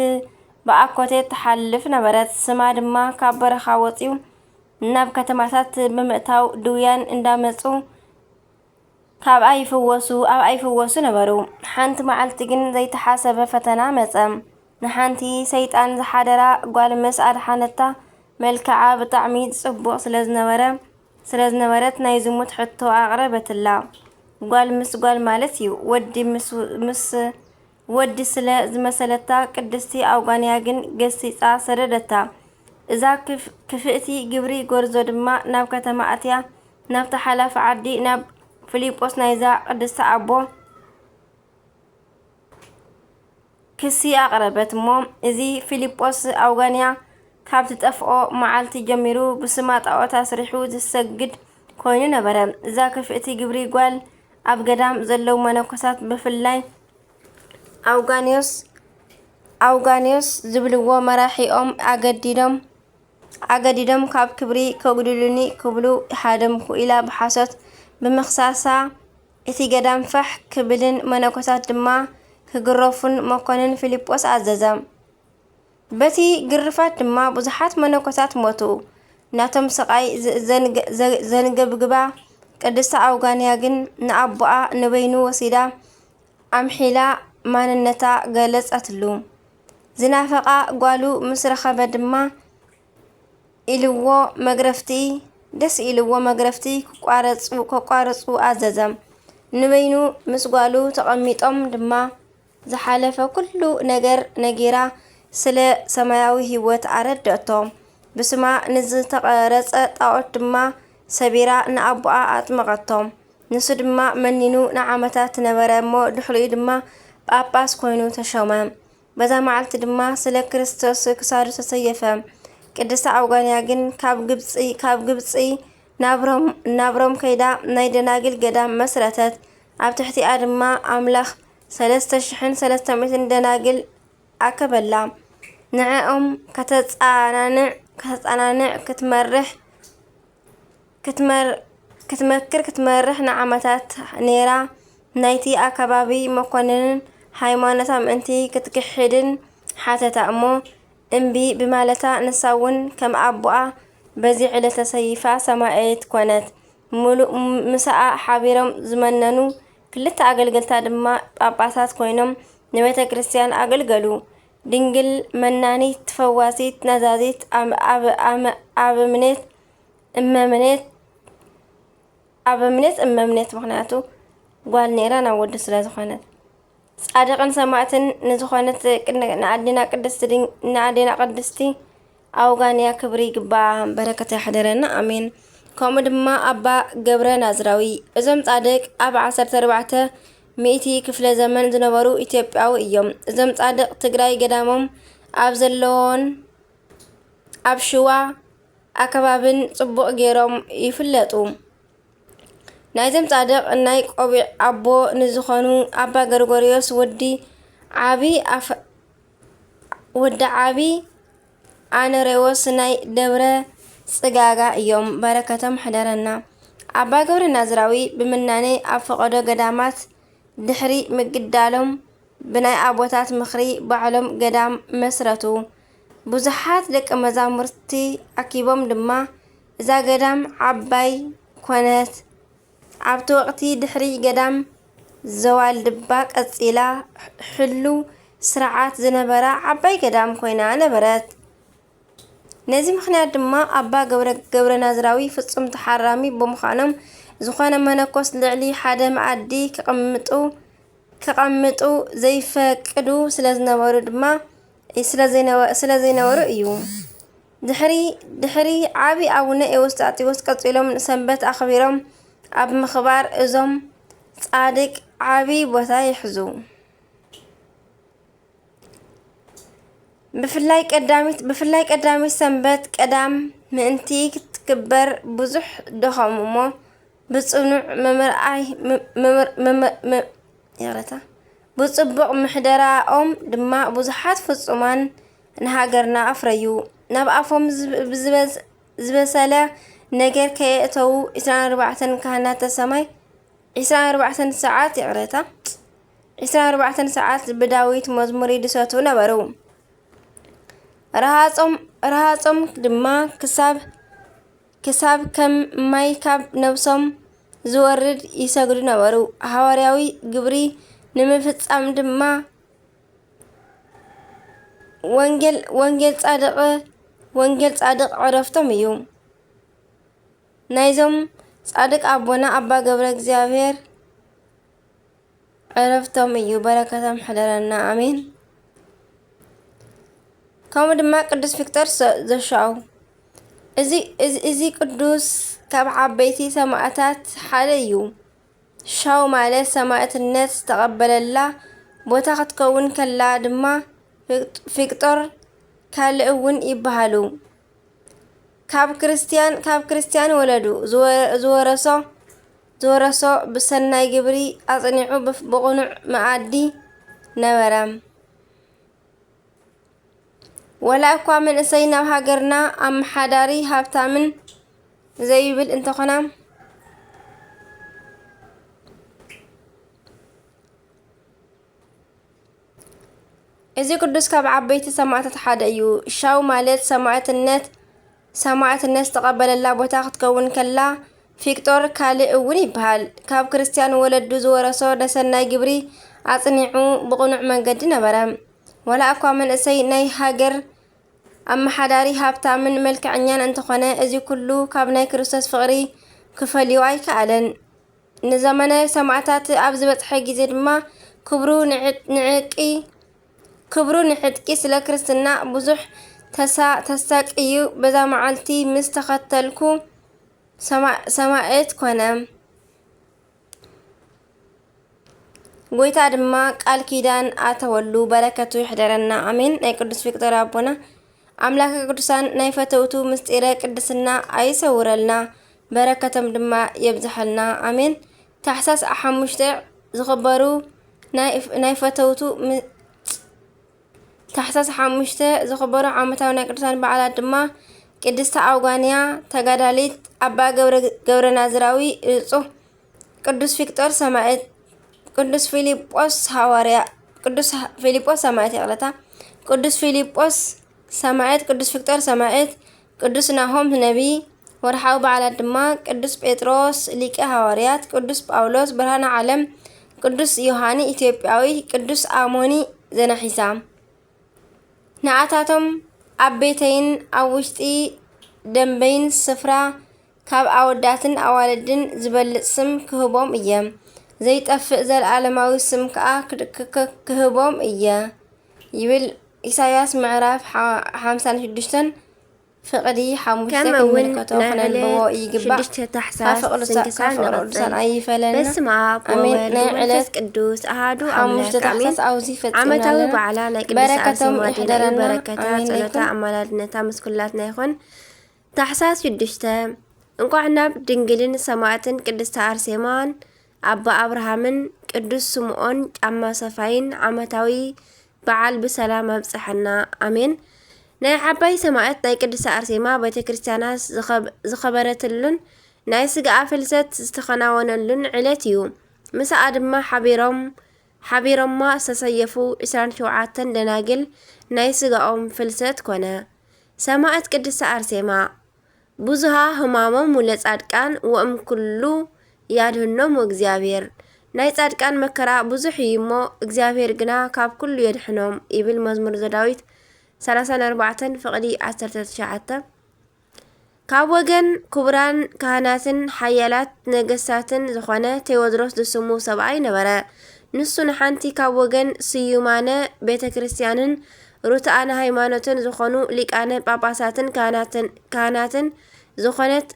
ብኣኮቴት ትሓልፍ ነበረት። ስማ ድማ ካብ በረኻ ወጺኡ ናብ ከተማታት ብምእታው ድውያን እንዳመጹ ካብኣ ይፍወሱ፣ ኣብኣ ይፍወሱ ነበሩ። ሓንቲ መዓልቲ ግን ዘይተሓሰበ ፈተና መጸ። ንሓንቲ ሰይጣን ዝሓደራ ጓል ምስ ኣድሓነታ፣ መልክዓ ብጣዕሚ ጽቡቕ ስለ ዝነበረ፣ ስለ ዝነበረት ናይ ዝሙት ሕቶ ኣቕረበትላ። ጓል ምስ ጓል ማለት እዩ። ወዲ ምስ፣ ምስ ወዲ ስለ ዝመሰለታ፣ ቅድስቲ ኣውጋንያ ግን ገሲጻ ሰደደታ። እዛ ክፍ-፣ ክፍእቲ ግብሪ ጎርዞ ድማ ናብ ከተማ ኣትያ፣ ናብቲ ሓላፊ ዓዲ ናብ ፊልጶስ ናይዛ ቅድስቲ ኣቦ ክሲ ኣቕረበት እሞ፣ እዚ ፊልጶስ ኣውጋንያ ካብ ትጠፍኦ መዓልቲ ጀሚሩ ብስማ ጣዖት ኣስሪሑ ዝሰግድ ኮይኑ ነበረ። እዛ ክፍእቲ ግብሪ ጓል ኣብ ገዳም ዘለዉ መነኮሳት ብፍላይ ኣውጋንዮስ፣ ኣውጋንዮስ ዝብልዎ መራሒኦም ኣገዲዶም፣ ኣገዲዶም ካብ ክብሪ ከጉድሉኒ ክብሉ ሃደምኩ ኢላ ብሓሶት ብምኽሳሳ፣ እቲ ገዳም ፋሕ ክብልን መነኮሳት ድማ ክግረፉን መኮንን ፊልጶስ ኣዘዘ። በቲ ግርፋት ድማ ብዙሓት መነኮሳት ሞቱ። ናቶም ስቓይ ዘ-፣ ዘንገ-፣ ዘ-፣ ዘንገብግባ ቅድስቲ ኣውጋንያ ግን ንኣቦኣ ንበይኑ ወሲዳ ኣምሒላ ማንነታ ገለጸትሉ። ዝናፈቓ ጓሉ ምስ ረኸበ ድማ ኢልዎ መግረፍቲ፣ ደስ ኢልዎ መግረፍቲ ክቋረጹ፣ ከቋርጹ ኣዘዘ። ንበይኑ ምስ ጓሉ ተቐሚጦም ድማ ዝሓለፈ ኩሉ ነገር ነጊራ ስለ ሰማያዊ ህይወት ኣረደእቶ። ብስማ ንዝተቐረጸ ጣዖት ድማ ሰቢራ ንኣቦኣ ኣጥመቐቶ። ንሱ ድማ መኒኑ ንዓመታት ነበረ እሞ ድሕሪኡ ድማ ጳጳስ ኮይኑ ተሾመ። በዛ መዓልቲ ድማ ስለ ክርስቶስ ክሳዱ ተሰየፈ። ቅድስቲ ኣውጋንያ ግን ካብ ግብጺ፣ ካብ ግብጺ ናብ ሮም፣ ናብ ሮም ከይዳ ናይ ደናግል ገዳም መስረተት። ኣብ ትሕቲኣ ድማ ኣምላኽ ሰለስተ ሽሕን ሰለስተ ሚእትን ደናግል ኣከበላ። ንዕኦም ከተጻናንዕ፣ ከተጻናንዕ ክትመርሕ፣ ክትመር-፣ ክትመክር፣ ክትመርሕ ንዓመታት ነይራ። ናይቲ ኣከባቢ መኮንንን ሃይማኖታ ምእንቲ ክትክሕድን ሓተታ እሞ እምቢ ብማለታ፣ ንሳ እውን ከም ኣቦኣ በዚ ዕለት ተሰይፋ ሰማዕት ኮነት። ምሉእ ምሳኣ ሓቢሮም ዝመነኑ ክልተ ኣገልገልታ ድማ ጳጳሳት ኮይኖም ንቤተ ክርስቲያን ኣገልገሉ። ድንግል መናኒት፣ ፈዋሲት፣ ናዛዚት፣ ኣብ-፣ ኣብ-፣ ኣመ-፣ ኣበምኔት፣ እመምኔት፣ ኣበምኔት፣ እመምኔት፣ ምኽንያቱ ጓል ነይራ ናብ ወዲ ስለ ዝኾነት። ጻድቕን ሰማዕትን ንዝኾነት ቅን-፣ ንኣዴና ቅድስቲ ድን-፣ ንኣዴና ቅድስቲ ኣውጋንያ ክብሪ ይግባኣ፣ በረከታ ይሕደረና፣ ኣሜን። ከምኡ ድማ ኣባ ገብረ ናዝራዊ፣ እዞም ጻድቅ ኣብ ዓሰርተ ኣርባዕተ ሚእቲ ክፍለ ዘመን ዝነበሩ ኢትዮጵያዊ እዮም። እዞም ጻድቅ ትግራይ ገዳሞም ኣብ ዘለዎን ኣብ ሽዋ ኣከባብን ጽቡቕ ገይሮም ይፍለጡ። ናይዞም ጻድቕ ናይ ቆቢዕ ኣቦ ንዝኾኑ ኣባ ገርጎርዮስ ወዲ ዓቢ ኣፈ-፣ ወዲ ዓቢ ኣነሬዎስ ናይ ደብረ ጽጋጋ እዮም። በረከቶም ሕደረና። ኣባ ገብረ ናዝራዊ ብምናኔ ኣብ ፈቐዶ ገዳማት ድሕሪ ምግዳሎም ብናይ ኣቦታት ምኽሪ ባዕሎም ገዳም መስረቱ። ብዙሓት ደቀ መዛሙርቲ ኣኪቦም ድማ እዛ ገዳም ዓባይ ኮነት። ኣብቲ ወቕቲ ድሕሪ ገዳም ዘዋልድባ ቀጺላ፣ ሕሉው ስርዓት ዝነበራ ዓባይ ገዳም ኮይና ነበረት። ነዚ ምኽንያት ድማ ኣባ ገብረ፣ ገብረ ናዝራዊ ፍጹም ተሓራሚ ብምዃኖም፣ ዝኾነ መነኮስ ልዕሊ ሓደ መኣዲ ክቕምጡ፣ ክቐምጡ ዘይፈቅዱ ስለ ዝነበሩ ድማ፣ ስለ ዘይነበ-፣ ስለ ዘይነበሩ እዩ። ድሕሪ፣ ድሕሪ ዓቢ ኣቡነ ኤዎስጣቴዎስ ቀጺሎም ንሰንበት ኣኽቢሮም ኣብ ምኽባር እዞም ጻድቅ ዓቢ ቦታ ይሕዙ። ብፍላይ ቀዳሚት፣ ብፍላይ ቀዳሚት ሰንበት ቀዳም ምእንቲ ክትክበር ብዙሕ ደኸሙ እሞ፣ ብጽኑዕ መመርኣይ፣ መ-፣ መመር-፣ መመ-፣ መ-፣ ይቕረታ፣ ብጽቡቕ ምሕደራኦም ድማ ብዙሓት ፍጹማን ንሃገርና ኣፍረዩ። ናብ ኣፎም ዝብ-፣ ብዝበዝ-፣ ዝበሰለ ነገር ከየእተዉ፣ ዕስራን ኣርባዕተን ካህናተ ሰማይ፣ ዕስራን ኣርባዕተን ሰዓት፣ ይቕረታ፣ ዕስራን ኣርባዕተን ሰዓት ብዳዊት መዝሙር ይድሰቱ ነበሩ። ረሃጾም፣ ረሃጾም ድማ ክሳብ፣ ክሳብ ከም ማይ ካብ ነብሶም ዝወርድ ይሰግዱ ነበሩ። ሃዋርያዊ ግብሪ ንምፍጻም ድማ ወንጌል፣ ወንጌል ጻድቕ፣ ወንጌል ጻድቕ ዕረፍቶም እዩ። ናይዞም ጻድቅ ኣቦና ኣባ ገብረ እግዚኣብሔር ዕረፍቶም እዩ። በረከቶም ሕደረና። ኣሜን። ከምኡ ድማ ቅዱስ ቪክተር ሰ-፣ ዘሻው። እዚ፣ እዚ፣ እዚ ቅዱስ ካብ ዓበይቲ ሰማዕታት ሓደ እዩ። ሻው ማለት ሰማዕትነት ዝተቐበለላ ቦታ ክትከውን ከላ ድማ ፊቅ-፣ ፊቅጦር ካልእ እውን ይበሃሉ። ካብ ክርስቲያን፣ ካብ ክርስቲያን ወለዱ ዝወ-፣ ዝወረሶ፣ ዝወረሶ ብሰናይ ግብሪ ኣጽኒዑ ብፍ-፣ ብቕኑዕ መኣዲ ነበረ። ወላ እኳ መንእሰይ ናብ ሃገርና ኣመሓዳሪ ሃብታምን ዘይብል እንተኾና፣ እዚ ቅዱስ ካብ ዓበይቲ ሰማዕታት ሓደ እዩ። ሻው ማለት ሰማዕትነት፣ ሰማዕትነት ዝተቐበለላ ቦታ ክትከውን ከላ፣ ፊቅጦር ካልእ እውን ይበሃል። ካብ ክርስቲያን ወለዱ ዝወረሶ ነሰናይ ግብሪ ኣጽኒዑ ብቕኑዕ መንገዲ ነበረ። ዋላ እኳ መንእሰይ ናይ ሃገር ኣመሓዳሪ ሃብታምን መልክዐኛን እንተኾነ፣ እዚ ኩሉ ካብ ናይ ክርስቶስ ፍቕሪ ክፈልዮ ኣይከኣለን። ንዘመነ ሰማዕታት ኣብ ዝበጽሐ ግዜ ድማ ክብሩ ንዕ-፣ ንዕቂ፣ ክብሩ ንዕጥቂ ስለ ክርስትና ብዙሕ ተሳ-፣ ተሳቅዩ በዛ መዓልቲ ምስ ተኸተልኩ ሰማ-፣ ሰማዕት ኮነ። ጎይታ ድማ ቃል ኪዳን ኣተወሉ። በረከቱ ይሕደረና። ኣሜን። ናይ ቅዱስ ቪክቶር ኣቦና ኣምላከ ቅዱሳን ናይ ፈተውቱ ምስጢረ ቅድስና ኣይሰውረልና፣ በረከቶም ድማ የብዝሐልና፣ ኣሜን። ታሕሳስ ሓሙሽተ ዝኽበሩ ናይ፣ ናይ ፈተውቱ ም-፣ ታሕሳስ ሓሙሽተ ዝኽበሩ ዓመታዊ ናይ ቅዱሳን በዓላት ድማ ቅድስቲ ኣውጋንያ ተጋዳሊት፣ ኣባ ገብረ፣ ገብረ ናዝራዊ እጹ፣ ቅዱስ ፊቅጦር ሰማዕት፣ ቅዱስ ፊልጶስ ሃዋርያ፣ ቅዱስ ፊልጶስ ሰማዕት፣ ይቕረታ፣ ቅዱስ ፊልጶስ ሰማዕት፣ ቅዱስ ፊቅጦር ሰማዕት፣ ቅዱስ ናሆም ነቢይ። ወርሓዊ በዓላት ድማ ቅዱስ ጴጥሮስ ሊቀ ሃዋርያት፣ ቅዱስ ጳውሎስ ብርሃነ ዓለም፣ ቅዱስ ዮሃኒ ኢትዮጵያዊ፣ ቅዱስ ኣሞኒ ዘናሒሳ። ንኣታቶም ኣብ ቤተይን ኣብ ውሽጢ ደንበይን ስፍራ ካብ ኣወዳትን ኣዋልድን ዝበልጽ ስም ክህቦም እየ፣ ዘይጠፍእ ዘለኣለማዊ ስም ከኣ ክድ-፣ ክ-፣ ክ-፣ ክህቦም እየ ይብል ኢሳይያስ ምዕራፍ ሓ-፣ ሓምሳን ሽዱሽተን ፍቕዲ ሓሙሽተ ከምኡ እውን ክንምልከቶ ናይ ክነንብቦ ዕለት ይግባእ። ሽዱሽተ ታሕሳስ ካብ ፍቕሪ ቅዱሳ-፣ ስንክሳር ካብ ፍቕሪ ንቐጽል። ቅዱሳን ኣይፈለና። በስመ ኣብ ኣሜን። ወወልድ ናይ ወመንፈስ ዕለት ቅዱስ ኣሃዱ ሓሙሽተ ኣምላክ ኣሜን። ታሕሳስ ኣብዚ ፈጺምና ዓመታዊ ኣለና። በዓላ ናይ ቅድስቲ በረከቶም ኣርሴማ ድና እዩ። ይሕደረና። በረከታ፣ ኣሜን ጸሎታ፣ ይኩን። ኣማላድነታ ምስ ኩላትና ይኹን። ታሕሳስ ሽዱሽተ። እንቋዕ ናብ ድንግልን ሰማዕትን ቅድስቲ ኣርሴማን ኣባ ኣብርሃምን ቅዱስ ስምዖን ጫማ ሰፋይን ዓመታዊ በዓል ብሰላም ኣብጽሐና። ኣሜን። ናይ ዓባይ ሰማዕት ናይ ቅድስቲ ኣርሴማ ቤተ ክርስቲያና ዝኸብ-፣ ዝኸበረትሉን ናይ ስጋኣ ፍልሰት ዝተኸናወነሉን ዕለት እዩ። ምስኣ ድማ ሓቢሮም፣ ሓቢሮማ ዝተሰየፉ ዕስራን ሸውዓተን ደናግል ናይ ስጋኦም ፍልሰት ኮነ። ሰማዕት ቅድስቲ ኣርሴማ ብዙሃ ህማሞሙ ለጻድቃን ወእም ኩሉ ያድህኖሙ እግዚኣብሔር። ናይ ጻድቃን መከራ ብዙሕ እዩ እሞ፣ እግዚኣብሔር ግና ካብ ኩሉ የድሕኖም ይብል መዝሙር ዘዳዊት ሰላሳን ኣርባዕተን ፍቕዲ ዓሰርተ ትሽዓተ። ካብ ወገን ክቡራን ካህናትን ሓያላት ነገስታትን ዝኾነ ቴዎድሮስ ዝስሙ ሰብኣይ ነበረ። ንሱ ንሓንቲ ካብ ወገን ስዩማነ ቤተ ክርስቲያንን ርቱዓነ ሃይማኖትን ዝኾኑ ሊቃነ ጳጳሳትን ካህናትን፣ ካህናትን ዝኾነት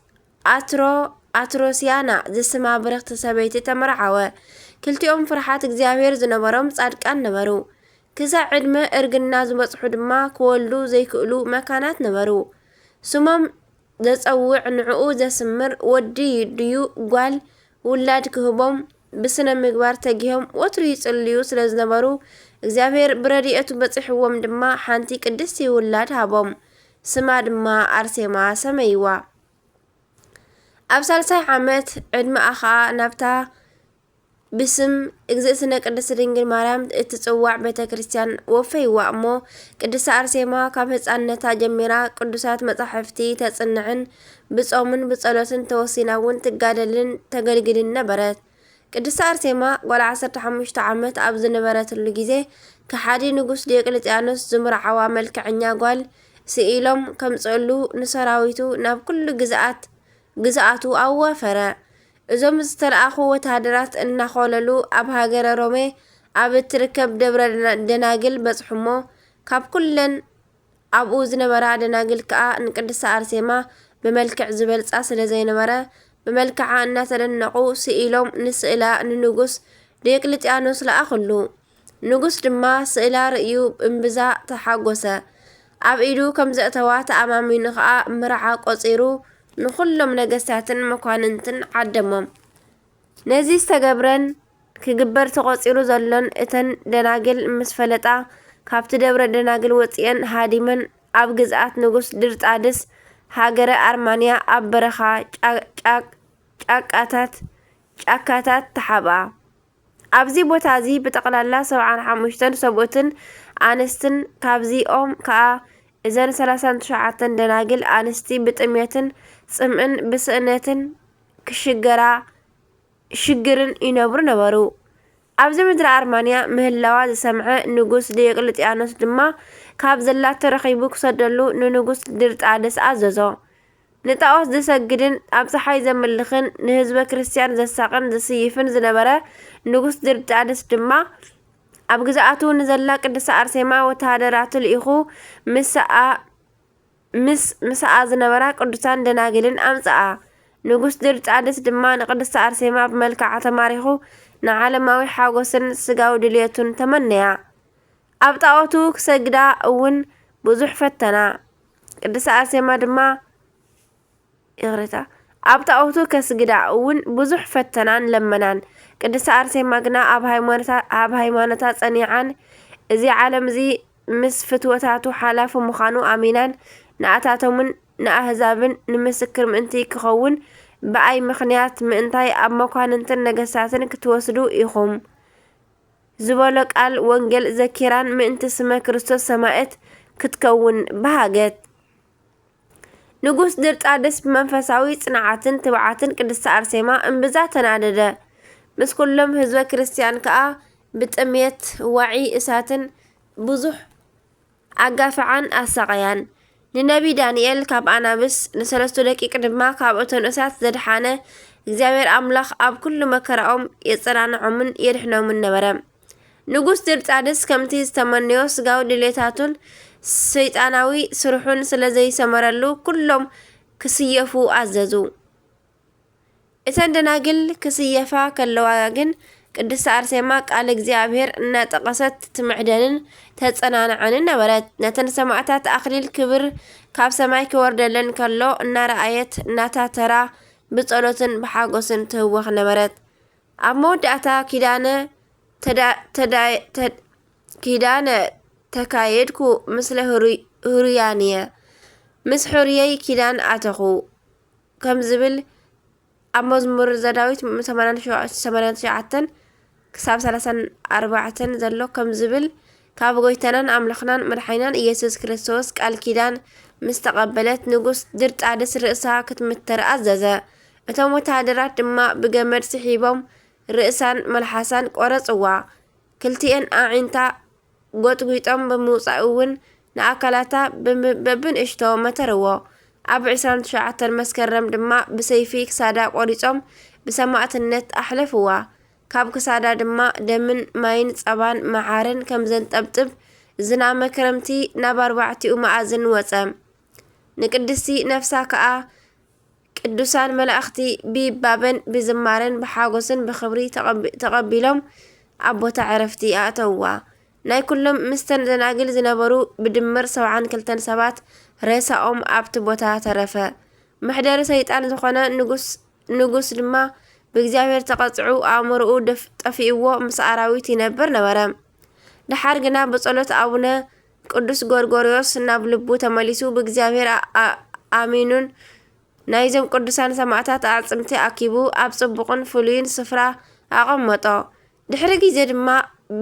ኣትሮ-፣ ኣትሮስያና ዝስማ ብርኽቲ ሰበይቲ ተመርዓወ። ክልቲኦም ፍርሓት እግዚኣብሔር ዝነበሮም ጻድቃን ነበሩ። ክሳዕ ዕድመ እርግና ዝበጽሑ ድማ ክወልዱ ዘይክእሉ መካናት ነበሩ። ስሞም ዘጸውዕ ንዕኡ ዘስምር ወዲ ድዩ ጓል ውላድ ክህቦም ብስነ ምግባር ተጊሆም ወትሩ ይጽልዩ ስለ ዝነበሩ፣ እግዚኣብሔር ብረድኤቱ በጺሕዎም ድማ ሓንቲ ቅድስቲ ውላድ ሃቦም። ስማ ድማ ኣርሴማ ሰመይዋ። ኣብ ሳልሳይ ዓመት ዕድመኣ ኸኣ ናብታ ብስም እግዝእትነ ቅድስት ድንግል ማርያም እትጽዋዕ ቤተ ክርስቲያን ወፈይዋ እሞ፣ ቅድስቲ ኣርሴማ ካብ ህጻንነታ ጀሚራ ቅዱሳት መጻሕፍቲ ተጽንዕን ብጾምን ብጸሎትን ተወሲና እውን ትጋደልን ተገልግልን ነበረት። ቅድስቲ ኣርሴማ ጓል ዓሰርተ ሓሙሽተ ዓመት ኣብ ዝነበረትሉ ግዜ፣ ከሓዲ ንጉስ ዲዮቅልጥያኖስ ዝምርዓዋ መልክዐኛ ጓል ስኢሎም ከምጽእሉ ንሰራዊቱ ናብ ኩሉ ግዝኣት፣ ግዝኣቱ ኣዋፈረ። እዞም ዝተለኣኹ ወተሃደራት እናኾለሉ ኣብ ሃገረ ሮሜ ኣብ እትርከብ ደብረ ደና-፣ ደናግል በጽሑሞ። ካብ ኩለን ኣብኡ ዝነበራ ደናግል ከኣ ንቅድስቲ ኣርሴማ ብመልክዕ ዝበልጻ ስለ ዘይነበረ፣ ብመልክዓ እናተደነቑ ስኢሎም ንስእላ ንንጉስ ዲዮቅልጥያኖስ ለኣኹሉ። ንጉስ ድማ ስእላ ርእዩ እምብዛ ተሓጎሰ። ኣብ ኢዱ ከም ዘእተዋ ተኣማሚኑ ኸኣ ምርዓ ቆጺሩ ንኹሎም ነገስታትን መኳንንትን ዓደሞም። ነዚ ዝተገብረን ክግበር ተቖጺሩ ዘሎን እተን ደናግል ምስ ፈለጣ፣ ካብቲ ደብረ ደናግል ወጺኤን ሃዲመን ኣብ ግዝኣት ንጉስ ድርጣድስ ሃገረ ኣርማንያ ኣብ በረኻ ጫ-፣ ጫ-፣ ጫቃታት፣ ጫካታት ተሓብኣ። ኣብዚ ቦታ እዚ ብጠቕላላ ሰብዓን ሓሙሽተን ሰብኡትን ኣንስትን፣ ካብዚኦም ከኣ እዘን ሰላሳን ትሽዓተን ደናግል ኣንስቲ ብጥሜትን ጽምእን ብስእነትን ክሽገራ፣ ሽግርን ይነብሩ ነበሩ። ኣብዚ ምድሪ ኣርማንያ ምህላዋ ዝሰምዐ ንጉስ ዲዮቅልጥያኖስ ድማ ካብ ዘላቶ ረኺቡ ክሰደሉ ንንጉስ ድርጣድስ ኣዘዞ። ንጣኦት ዝሰግድን ኣብ ጸሓይ ዘምልኽን ንህዝበ ክርስትያን ዘሳቕን ዝስይፍን ዝነበረ ንጉስ ድርጣድስ ድማ ኣብ ግዝኣቱ ንዘላ ቅድስቲ ኣርሴማ ወተሃደራቱ ልኢኹ ምስኣ፣ ምስ፣ ምስኣ ዝነበራ ቅዱሳን ደናግልን ኣምጽኣ። ንጉስ ድርጣድስ ድማ ንቅድስቲ ኣርሴማ ብመልክዓ ተማሪኹ ንዓለማዊ ሓጎስን ስጋዊ ድልየቱን ተመነያ። ኣብ ጣኦቱ ክሰግዳ እውን ብዙሕ ፈተና። ቅድስቲ ኣርሴማ ድማ፣ ይቕሬታ፣ ኣብ ጣኦቱ ከስግዳ እውን ብዙሕ ፈተናን ለመናን። ቅድስቲ ኣርሴማ ግና ኣብ ሃይማኖታ፣ ኣብ ሃይማኖታ ጸኒዓን፣ እዚ ዓለም እዚ ምስ ፍትወታቱ ሓላፊ ምዃኑ ኣሚናን፣ ንኣታቶምን ንኣህዛብን ንምስክር ምእንቲ ክኸውን፣ ብኣይ ምኽንያት ምእንታይ ኣብ መኳንንትን ነገስታትን ክትወስዱ ኢኹም ዝበሎ ቃል ወንጌል ዘኪራን ምእንቲ ስመ ክርስቶስ ሰማእት ክትከውን በሃገት። ንጉስ ድርጣድስ ብመንፈሳዊ ጽንዓትን ትብዓትን ቅድስቲ ኣርሴማ እምብዛ ተናደደ። ምስ ኩሎም ህዝበ ክርስትያን ከኣ ብጥምየት፣ ዋዒ እሳትን ብዙሕ ኣጋፍዓን ኣሳቐያን። ንነቢ ዳንኤል ካብ ኣናብስ፣ ንሰለስቱ ደቂቅ ድማ ካብ እቶን እሳት ዘድሓነ እግዚኣብሔር ኣምላኽ ኣብ ኩሉ መከራኦም የጸናንዖምን የድሕኖምን ነበረ። ንጉስ ድርጣድስ ከምቲ ዝተመነዮ ስጋዊ ድሌታቱን ሰይጣናዊ ስርሑን ስለ ዘይሰመረሉ፣ ኩሎም ክስየፉ ኣዘዙ። እተን ደናግል ክስየፋ ከለዋ ግን፣ ቅድስቲ ኣርሴማ ቃል እግዚኣብሔር እናጠቐሰት ትምዕደንን ተጸናንዐንን ነበረት። ነተን ሰማእታት ኣኽሊል ክብር ካብ ሰማይ ክወርደለን ከሎ እናረኣየት፣ ናታ ተራ ብጸሎትን ብሓጎስን ትህወኽ ነበረት። ኣብ መወዳእታ፣ ኪዳነ ተዳ-፣ ተዳ-፣ ተ-፣ ኪዳነ ተካየድኩ፣ ምስለ ህሩይ-፣ ህሩያንየ፣ ምስ ሕሩየይ ኪዳን ኣተኹ፣ ከም ዝብል ኣብ መዝሙር ዘዳዊት ሰማንያን ትሽዓተን ክሳብ ሰላሳን ኣርባዕተን ዘሎ ከም ዝብል፣ ካብ ጎይታናን ኣምላኽናን መድሓኒናን ኢየሱስ ክርስቶስ ቃል ኪዳን ምስ ተቐበለት፣ ንጉስ ድርጣድስ ርእሳ ክትምተር ኣዘዘ። እቶም ወተሃደራት ድማ ብገመድ ስሒቦም ርእሳን መልሓሳን ቆረጽዋ። ክልቲኤን ኣዒንታ ጎጥጒጦም ብምውጻእ እውን ንኣካላታ ብም-፣ በብንእሽቶ መተርዎ። ኣብ ዕስራን ትሽዓተን መስከረም ድማ ብሰይፊ ክሳዳ ቆሪጾም ብሰማእትነት ኣሕለፍዋ። ካብ ክሳዳ ድማ ደምን ማይን ጸባን መዓርን ከም ዘንጠብጥብ ዝናመ ክረምቲ ናብ ኣርባዕቲኡ መኣዝን ወጸ። ንቅድስቲ ነፍሳ ከኣ ቅዱሳን መላእኽቲ ብይባበን ብዝማሬን ብሓጎስን ብኽብሪ ተቐቢ-፣ ተቐቢሎም ኣብ ቦታ ዕረፍቲ ኣእተውዋ። ናይ ኩሎም ምስተን ደናግል ዝነበሩ ብድምር ሰብዓን ክልተን ሰባት ሬሳኦም ኣብቲ ቦታ ተረፈ። መሕደሪ ሰይጣን ዝኾነ ንጉስ፣ ንጉስ ድማ ብእግዚኣብሔር ተቐጽዑ፣ ኣእምሮኡ ደፍ-፣ ጠፊእዎ ምስ ኣራዊት ይነብር ነበረ። ደሓር ግና ብጸሎት ኣቡነ ቅዱስ ጎርጎርዮስ ናብ ልቡ ተመሊሱ፣ ብእግዚኣብሔር ኣ-፣ ኣ-፣ ኣሚኑን ናይዞም ቅዱሳን ሰማእታት ኣዕጽምቲ ኣኪቡ ኣብ ጽቡቕን ፍሉይን ስፍራ ኣቐመጦ። ድሕሪ ግዜ ድማ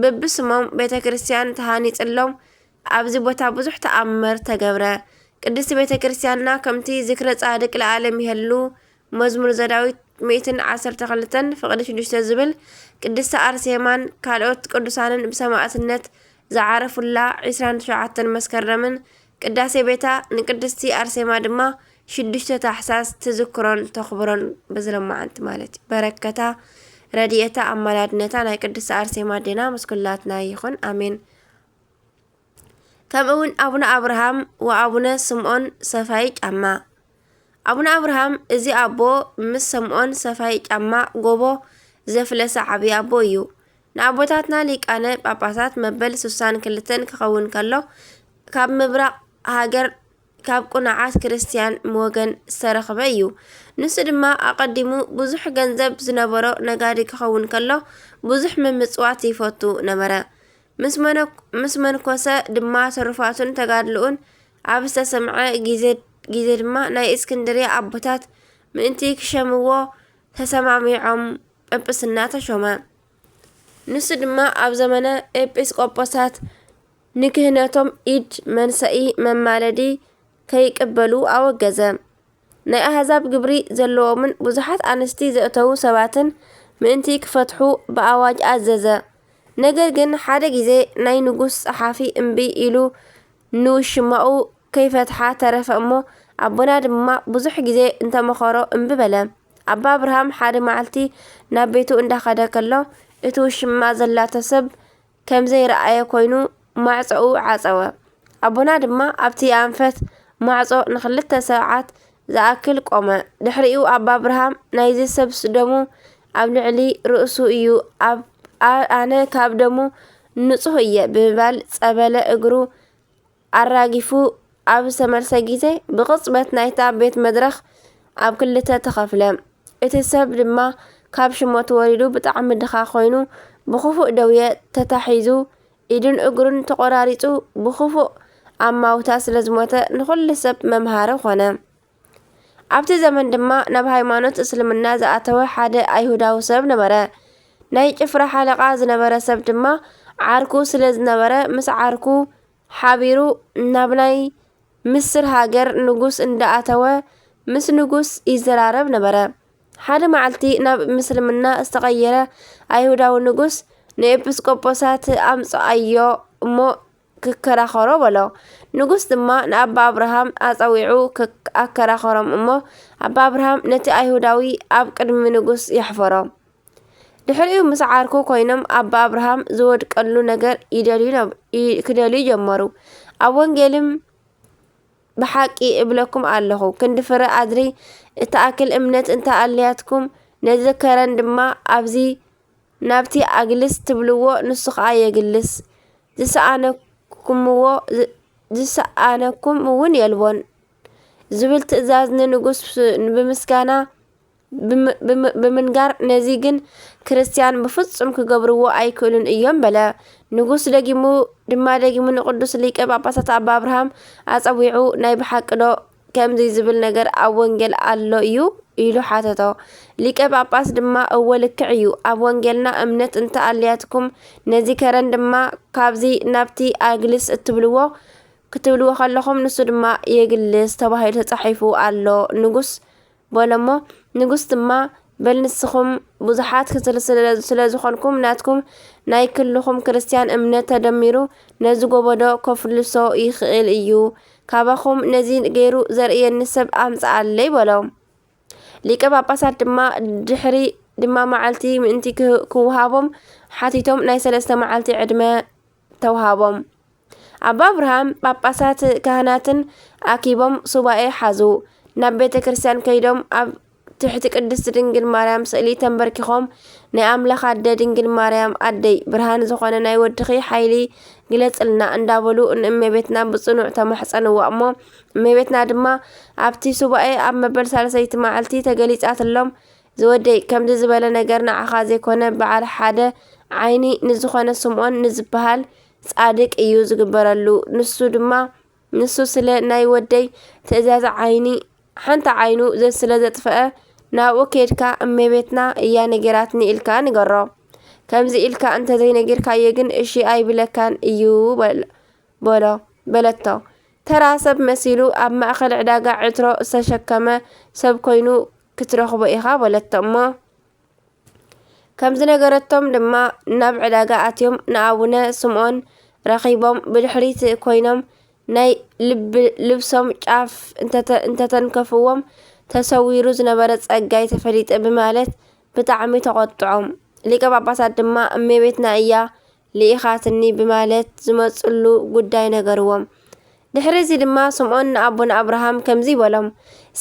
በብስሞም ቤተ ክርስቲያን ተሃኒጽሎም፣ ኣብዚ ቦታ ብዙሕ ተኣምር ተገብረ። ቅድስቲ ቤተ ክርስቲያንና ከምቲ ዝክረ ጻድቅ ለዓለም ይሀሉ፣ መዝሙር ዘዳዊት ሚእትን ዓሰርተ ክልተን ፍቕዲ ሽዱሽተ ዝብል፣ ቅድስቲ ኣርሴማን ካልኦት ቅዱሳንን ብሰማእትነት ዝዓረፉላ ዕስራን ትሽዓተን መስከረምን ቅዳሴ ቤታ ንቅድስቲ ኣርሴማ ድማ ሽዱሽተ ታሕሳስ ትዝክሮን ተኽብሮን በዚ ሎማዓንቲ ማለት እዩ። በረከታ፣ ረድኤታ፣ ኣማላድነታ ናይ ቅድስቲ ኣርሴማ ኣዴና ምስ ኩላትና ይኹን። ኣሜን። ከምኡ እውን ኣቡነ ኣብርሃም ወኣቡነ ስምዖን ሰፋይ ጫማ። ኣቡነ ኣብርሃም እዚ ኣቦ ምስ ስምዖን ሰፋይ ጫማ ጎቦ ዘፍለሰ ዓብዪ ኣቦ እዩ። ንኣቦታትና ሊቃነ ጳጳሳት መበል ስሳን ክልተን ክኸውን ከሎ፣ ካብ ምብራቕ ሃገር ካብ ቅኑዓት ክርስትያን ወገን ዝተረኽበ እዩ። ንሱ ድማ ኣቐዲሙ ብዙሕ ገንዘብ ዝነበሮ ነጋዲ ክኸውን ከሎ፣ ብዙሕ ምምጽዋት ይፈቱ ነበረ። ምስ መነ-፣ ምስ መንኮሰ ድማ ትሩፋቱን ተጋድሎኡን ኣብ ዝተሰምዐ ግዜ፣ ግዜ ድማ ናይ እስክንድርያ ኣቦታት ምእንቲ ክሸምዎ ተሰማሚዖም ጵጵስና ተሾመ። ንሱ ድማ ኣብ ዘመነ ኤጲስቆጶሳት ንክህነቶም ኢድ መንሰኢ መማለዲ ከይቅበሉ ኣወገዘ። ናይ ኣህዛብ ግብሪ ዘለዎምን ብዙሓት ኣንስቲ ዘእተዉ ሰባትን ምእንቲ ክፈትሑ ብኣዋጅ ኣዘዘ። ነገር ግን ሓደ ግዜ ናይ ንጉስ ጸሓፊ እምቢ ኢሉ ንውሽማኡ ከይፈትሓ ተረፈ እሞ፣ ኣቦና ድማ ብዙሕ ግዜ እንተመኸሮ እምቢ በለ። ኣባ ኣብርሃም ሓደ መዓልቲ ናብ ቤቱ እንዳኸደ ከሎ፣ እቲ ውሽማ ዘላቶ ሰብ ከም ዘይረኣየ ኮይኑ ማዕጾኡ ዓጸወ። ኣቦና ድማ ኣብቲ ኣንፈት ማዕጾ ንኽልተ ሰዓት ዝኣክል ቆመ። ድሕሪኡ ኣባ ኣብርሃም፣ ናይዚ ሰብስ ደሙ ኣብ ልዕሊ ርእሱ እዩ፣ ኣብ፣ ኣ-፣ ኣነ ካብ ደሙ ንጹህ እየ ብምባል ጸበለ እግሩ ኣራጊፉ ኣብ ዝተመልሰ ግዜ፣ ብቕጽበት ናይታ ቤት መድረኽ ኣብ ክልተ ተኸፍለ። እቲ ሰብ ድማ ካብ ሽሞት ወሪዱ ብጣዕሚ ድኻ ኮይኑ፣ ብኽፉእ ደውየ ተታሒዙ፣ ኢዱን እግሩን ተቖራሪጹ፣ ብኽፉእ ኣማውታ ስለ ዝሞተ፣ ንኹሉ ሰብ መምሃሪ ኾነ። ኣብቲ ዘመን ድማ ናብ ሃይማኖት እስልምና ዝኣተወ ሓደ ኣይሁዳዊ ሰብ ነበረ። ናይ ጭፍራ ሓለቓ ዝነበረ ሰብ ድማ ዓርኩ ስለ ዝነበረ፣ ምስ ዓርኩ ሓቢሩ ናብ ናይ ምስር ሃገር ንጉስ እንዳኣተወ ምስ ንጉስ ይዘራረብ ነበረ። ሓደ መዓልቲ ናብ ምስልምና ዝተቐየረ ኣይሁዳዊ ንጉስ ንኤጲስቆጶሳት ኣምጽኣዮ እሞ ክከራኸሮ በሎ። ንጉስ ድማ ንኣባ ኣብርሃም ኣጸዊዑ ክክ-፣ ኣከራኸሮም እሞ ኣባ ኣብርሃም ነቲ ኣይሁዳዊ ኣብ ቅድሚ ንጉስ የሕፈሮ። ድሕሪኡ ምስ ዓርኩ ኮይኖም ኣባ ኣብርሃም ዝወድቀሉ ነገር ይደልዩ ነብ-፣ ይ-፣ ክደልዩ ጀመሩ። ኣብ ወንጌልም ብሓቂ እብለኩም ኣለኹ፣ ክንዲ ፍረ ኣድሪ እትኣክል እምነት እንተ ኣልያትኩም፣ ነዚ ከረን ድማ ኣብዚ ናብቲ ኣግልስ ትብልዎ፣ ንሱ ኸኣ የግልስ። ዝሰኣነኩምዎ፣ ዝ-፣ ዝሰኣነኩም እውን የልቦን ዝብል ትእዛዝ ንንጉስ ብምስጋና ብም-፣ ብም-፣ ብምንጋር፣ ነዚ ግን ክርስትያን ብፍጹም ክገብርዎ ኣይክእሉን እዮም በለ። ንጉስ ደጊሙ ድማ ደጊሙ ንቅዱስ ሊቀ ጳጳሳት ኣባ ኣብርሃም ኣጸዊዑ፣ ናይ ብሓቂ ዶ ከምዚ ዝብል ነገር ኣብ ወንጌል ኣሎ እዩ? ኢሉ ሓተቶ። ሊቀ ጳጳስ ድማ፣ እወ፣ ልክዕ እዩ። ኣብ ወንጌልና እምነት እንተ ኣልያትኩም፣ ነዚ ከረን ድማ ካብዚ ናብቲ ኣግልስ እትብልዎ፣ ክትብልዎ ከለኹም፣ ንሱ ድማ የግልስ ተባሂሉ ተጻሒፉ ኣሎ። ንጉስ በሎ እሞ፣ ንጉስ ድማ፣ በል ንስኹም ብዙሓት ክትል-፣ ስለ፣ ስለ ዝኾንኩም፣ ናትኩም ናይ ክልኹም ክርስትያን እምነት ተደሚሩ ነዚ ጎቦ ዶ ከፍልሶ ይኽእል እዩ? ካባኹም ነዚ ገይሩ ዘርእየኒ ሰብ ኣምጽኣለይ በሎ። ሊቀ ጳጳሳት ድማ ድሕሪ ድማ መዓልቲ ምእንቲ ክህ-፣ ክወሃቦም ሓቲቶም ናይ ሰለስተ መዓልቲ ዕድመ ተውሃቦም። ኣባ ኣብርሃም ጳጳሳት ካህናትን ኣኪቦም ሱባኤ ሓዙ። ናብ ቤተ ክርስቲያን ከይዶም ኣብ ትሕቲ ቅድስቲ ድንግል ማርያም ስእሊ ተንበርኪኾም፣ ናይ ኣምላኽ ኣደ ድንግል ማርያም ኣደይ፣ ብርሃን ዝኾነ ናይ ወድኺ ሓይሊ ግለጽልና እንዳበሉ ንእመቤትና ብጽኑዕ ተማሕጸንዋ እሞ፣ እመቤትና ድማ ኣብቲ ሱባኤ ኣብ መበል ሳልሰይቲ መዓልቲ ተገሊጻትሎም፣ ዝወደይ፣ ከምዚ ዝበለ ነገር ንዓኻ ዘይኮነ፣ በዓል ሓደ ዓይኒ ንዝኾነ ስምዖን ንዝበሃል ጻድቅ እዩ ዝግበረሉ። ንሱ ድማ፣ ንሱ ስለ ናይ ወደይ ትእዛዝ ዓይኒ፣ ሓንቲ ዓይኑ ዘ-፣ ስለ ዘጥፍአ፣ ናብኡ ኬድካ፣ እመቤትና እያ ነጊራትኒ ኢልካ ንገሮ። ከምዚ ኢልካ እንተዘይነጊርካዮ ግን እሺ ኣይብለካን እዩ በል-፣ በሎ፣ በለቶ። ተራ ሰብ መሲሉ ኣብ ማእከል ዕዳጋ ዕትሮ ዝተሸከመ ሰብ ኮይኑ ክትረኽቦ ኢኻ በለቶ እሞ፣ ከም ዝነገረቶም ድማ ናብ ዕዳጋ ኣትዮም ንኣቡነ ስምዖን ረኺቦም ብድሕሪት ኮይኖም ናይ ልብ-፣ ልብሶም ጫፍ እንተተ-፣ እንተተንከፍዎም ተሰዊሩ ዝነበረ ጸጋይ ተፈሊጠ ብማለት ብጣዕሚ ተቖጥዖም። ሊቀ ጳጳሳት ድማ እመቤትና እያ ልኢኻትኒ ብማለት ዝመጽሉ ጉዳይ ነገርዎም። ድሕሪ እዚ ድማ ስምዖን ንኣቦና ኣብርሃም ከምዚ በሎም፣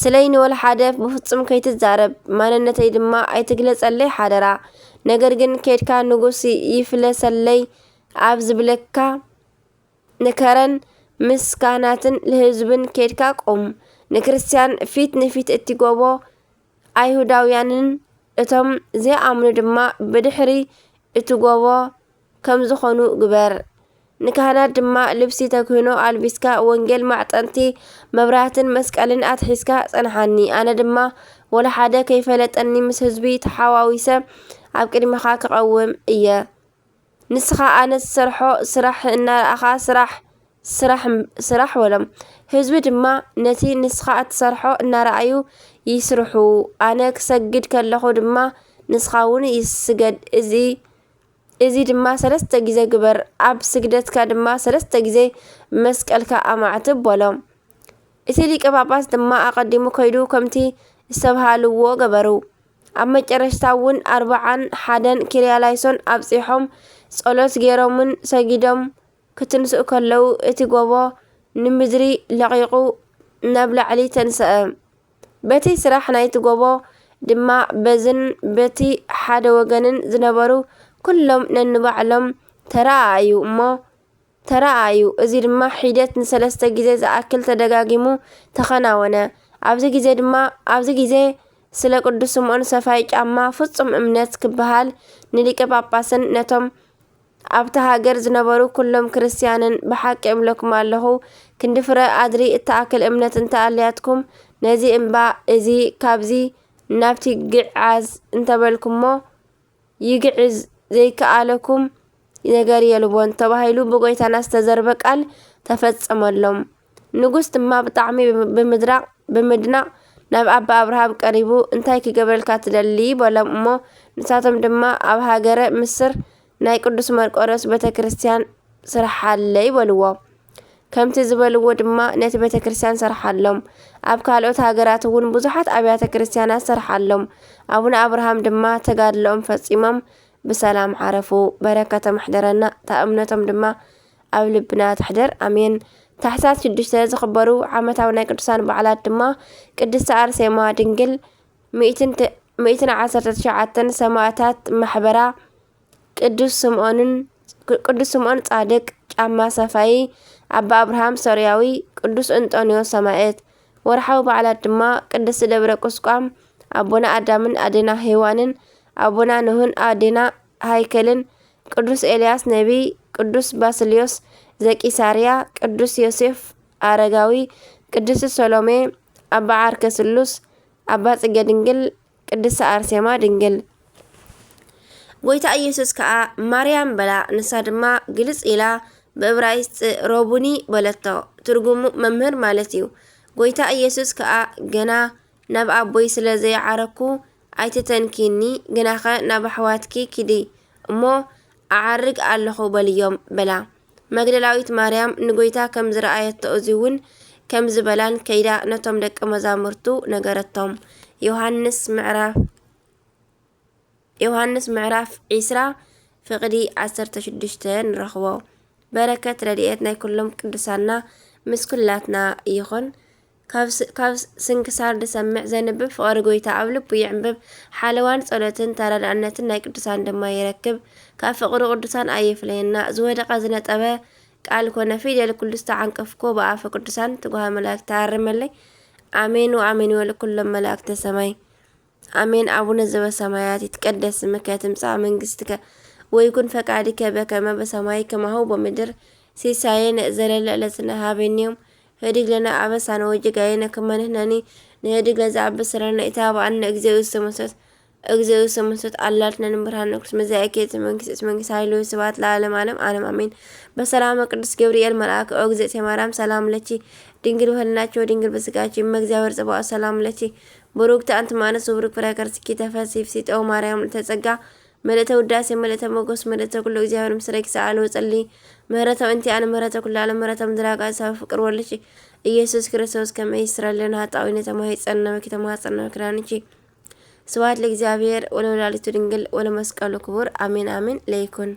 ስለይ ንወላ ሓደ ብፍጹም ከይትዛረብ፣ ማንነተይ ድማ ኣይትግለጸለይ ሓደራ። ነገር ግን ኬድካ ንጉስ ይፍለሰለይ ኣብ ዝብለካ ንከረን ምስ ካህናትን ንህዝብን ኬድካ ቁም። ንክርስትያን ፊት ንፊት እቲ ጎቦ ኣይሁዳውያንን እቶም ዘይኣምኑ ድማ ብድሕሪ እቲ ጎቦ ከም ዝኾኑ ግበር። ንካህናት ድማ ልብሲ ተክህኖ ኣልቢስካ፣ ወንጌል ማዕጠንቲ መብራህትን መስቀልን ኣትሒዝካ ጸንሓኒ። ኣነ ድማ ወላ ሓደ ከይፈለጠኒ ምስ ህዝቢ ተሓዋዊሰ ኣብ ቅድሚኻ ክቐውም እየ። ንስኻ ኣነ ዝሰርሖ ስራሕ እናረኣኻ ስራሕ፣ ስራሕ፣ ስራሕ በሎም። ህዝቢ ድማ ነቲ ንስኻ እትሰርሖ እናረኣዩ ይስርሑ። ኣነ ክሰግድ ከለኹ ድማ ንስኻ እውን ይስገድ። እዚ፣ እዚ ድማ ሰለስተ ግዜ ግበር። ኣብ ስግደትካ ድማ ሰለስተ ግዜ መስቀልካ ኣማዕትብ በሎም። እቲ ሊቀ ጳጳስ ድማ ኣቐዲሙ ከይዱ ከምቲ ዝተብሃልዎ ገበሩ። ኣብ መጨረሽታ እውን ኣርብዓን ሓደን ኪርያላይሶን ኣብጺሖም ጸሎት ገይሮምን ሰጊዶም ክትንስኡ ከለዉ እቲ ጎቦ ንምድሪ ለቒቑ ናብ ላዕሊ ተንስአ። በቲ ስራሕ ናይቲ ጎቦ ድማ በዝን በቲ ሓደ ወገንን ዝነበሩ ኩሎም ነንባዕሎም ተረኣኣዩ እሞ ተራኣዩ። እዚ ድማ ሒደት ንሰለስተ ግዜ ዝኣክል ተደጋጊሙ ተኸናወነ። ኣብዚ ግዜ ድማ፣ ኣብዚ ግዜ ስለ ቅዱስ ስምዖን ሰፋይ ጫማ ፍጹም እምነት ክበሃል ንሊቀ ጳጳስን ነቶም ኣብታ ሃገር ዝነበሩ ኩሎም ክርስትያንን ብሓቂ እብለኩም ኣለኹ፣ ክንዲ ፍረ ኣድሪ እትኣክል እምነት እንተ ኣልያትኩም፣ ነዚ እምባ እዚ ካብዚ ናብቲ ግዓዝ እንተበልኩሞ፣ ይግዕዝ ዘይከኣለኩም ነገር የልቦን ተባሂሉ ብጎይታና ዝተዘርበ ቃል ተፈጸመሎም። ንጉስ ድማ ብጣዕሚ ብምድራቕ፣ ብምድናቕ ናብ ኣባ ኣብርሃም ቀሪቡ፣ "እንታይ ክገብረልካ ትደሊ?" በሎም። እሞ ንሳቶም ድማ፣ "ኣብ ሃገረ ምስር ናይ ቅዱስ መርቆሬዎስ ቤተ ክርስቲያን ስርሓለይ" በልዎ። ከምቲ ዝበልዎ ድማ ነቲ ቤተ ክርስቲያን ሰርሓሎም። ኣብ ካልኦት ሃገራት እውን ብዙሓት ኣብያተ ክርስቲያናት ሰርሓሎም። ኣቡነ ኣብርሃም ድማ ተጋድሎኦም ፈጺሞም ብሰላም ዓረፉ። በረከቶም ይሕደረና፣ እታ እምነቶም ድማ ኣብ ልብና ትሕደር። ኣሜን። ታሕሳስ ሽዱሽተ ዝኽበሩ ዓመታዊ ናይ ቅዱሳን በዓላት ድማ ቅድስቲ ኣርሴማ ድንግል፣ ሚእትን ተ-፣ ሚእትን ዓሰርተ ትሽዓተን ሰማእታት ማሕበራ፣ ቅዱስ ስምዖንን፣ ቅዱስ ስምዖን ጻድቅ፣ ጫማ ሰፋዪ፣ ኣባ ኣብርሃም ሶርያዊ፣ ቅዱስ እንጦንዮስ ሰማዕት። ወርሓዊ በዓላት ድማ ቅድስቲ ደብረ ቁስቋም፣ ኣቦና ኣዳምን ኣዴና ሄዋንን፣ ኣቦና ኖህን ኣዴና ሃይከልን፣ ቅዱስ ኤልያስ ነቢይ፣ ቅዱስ ባስልዮስ ዘቂሳርያ፣ ቅዱስ ዮሴፍ ኣረጋዊ፣ ቅድስቲ ሰሎሜ፣ ኣባ ዓርከ ስሉስ፣ ኣባ ጽጌ ድንግል፣ ቅድስቲ ኣርሴማ ድንግል። ጎይታ ኢየሱስ ከኣ ማርያም በላ። ንሳ ድማ ግልጽ ኢላ ብእብራይስጥ ሮቡኒ በለቶ። ትርጉሙ መምህር ማለት እዩ። ጎይታ ኢየሱስ ከኣ ገና ናብ ኣቦይ ስለ ዘይዓረግኩ ኣይትተንኪኒ፣ ግናኸ ናብ ኣሕዋትኪ ኪዲ እሞ ኣዓርግ ኣለኹ በልዮም በላ። መግደላዊት ማርያም ንጎይታ ከም ዝረኣየቶ እዚ እውን ከም ዝበላን ከይዳ ነቶም ደቀ መዛሙርቱ ነገረቶም። ዮሃንስ ምዕራፍ፣ ዮሃንስ ምዕራፍ ዒስራ ፍቕዲ ዓሰርተ ሽዱሽተ ንረኽቦ። በረከት ረድኤት ናይ ኩሎም ቅዱሳና ምስ ኩላትና ይኹን። ካብ ስ-፣ ካብ ስንክሳር ዝሰምዕ ዘንብብ ፍቕሪ ጎይታ ኣብ ልቡ ይዕንብብ። ሓለዋን ጸሎትን ተረዳእነትን ናይ ቅዱሳን ድማ ይረክብ። ካብ ፍቕሪ ቅዱሳን ኣይፍለየና። ዝወደቐ ዝነጠበ ቃል ኮነ ፊደል ኩሉ ዝተዓንቀፍኮ ብኣፈ ቅዱሳን ትጉሃ መላእክት ተኣርመለይ። ኣሜን ወኣሜን ወለኩሎም መላእክተ ሰማይ። ኣሜን። ኣቡነ ዘበሰማያት ይትቀደስ ስምከ ትምጻእ መንግስትከ ወይኩን ፈቃድከ በከመ በሰማይ ከማሁ በምድር ሲሳየነ ዘለለ ዕለትነ ሃበኒ ዮም ህድግ ለነ አበሳነ ወጌጋየነ ከመ ንሕነኒ ንህድግ ለዘአብስ ለነ ኢታብአነ እግዜኡ ውስተ መንሱት እግዜኡ ውስተ መንሱት አላልትነ ንብርሃነ ኩርስ መዛኢከ እቲ መንግስት እቲ መንግስት ኃይሉ ስብሐት ለዓለመ ዓለም ዓለም አሜን። በሰላመ ቅዱስ ገብርኤል መልአክ ኦ እግዝእትየ ማርያም ሰላም ለኪ ድንግል በህልናኪ ወድንግል በስጋኪ እመ እግዚአብሔር ጸባኦት ሰላም ለኪ ብሩክቲ አንቲ እም አንስት ወብሩክ ፍሬ ከርሥኪ ተፈሥሒ ፍሥሕት ኦ ማርያም ምልዕተ ጸጋ ምልዕተ ውዳሴ ምልዕተ ሞገስ ምልዕተ ኩሉ እግዚኣብሔር ምስሌኪ ሰአሊ ወጸሊ ምህረተ እንቲአነ ምህረተ ኩሉ ዓለም ምህረተ ምድር አጋዕዝተ ፍቅር ወልድኪ ኢየሱስ ክርስቶስ ከመ ይስረይ ለነ ኃጣውኢነ ተማሂጸነ በኪ ተማጸነ በኪ ዳንኪ። ስብሐት ለእግዚአብሔር ወለወላዲቱ ድንግል ወለመስቀሉ ክቡር አሜን አሜን ለይኩን።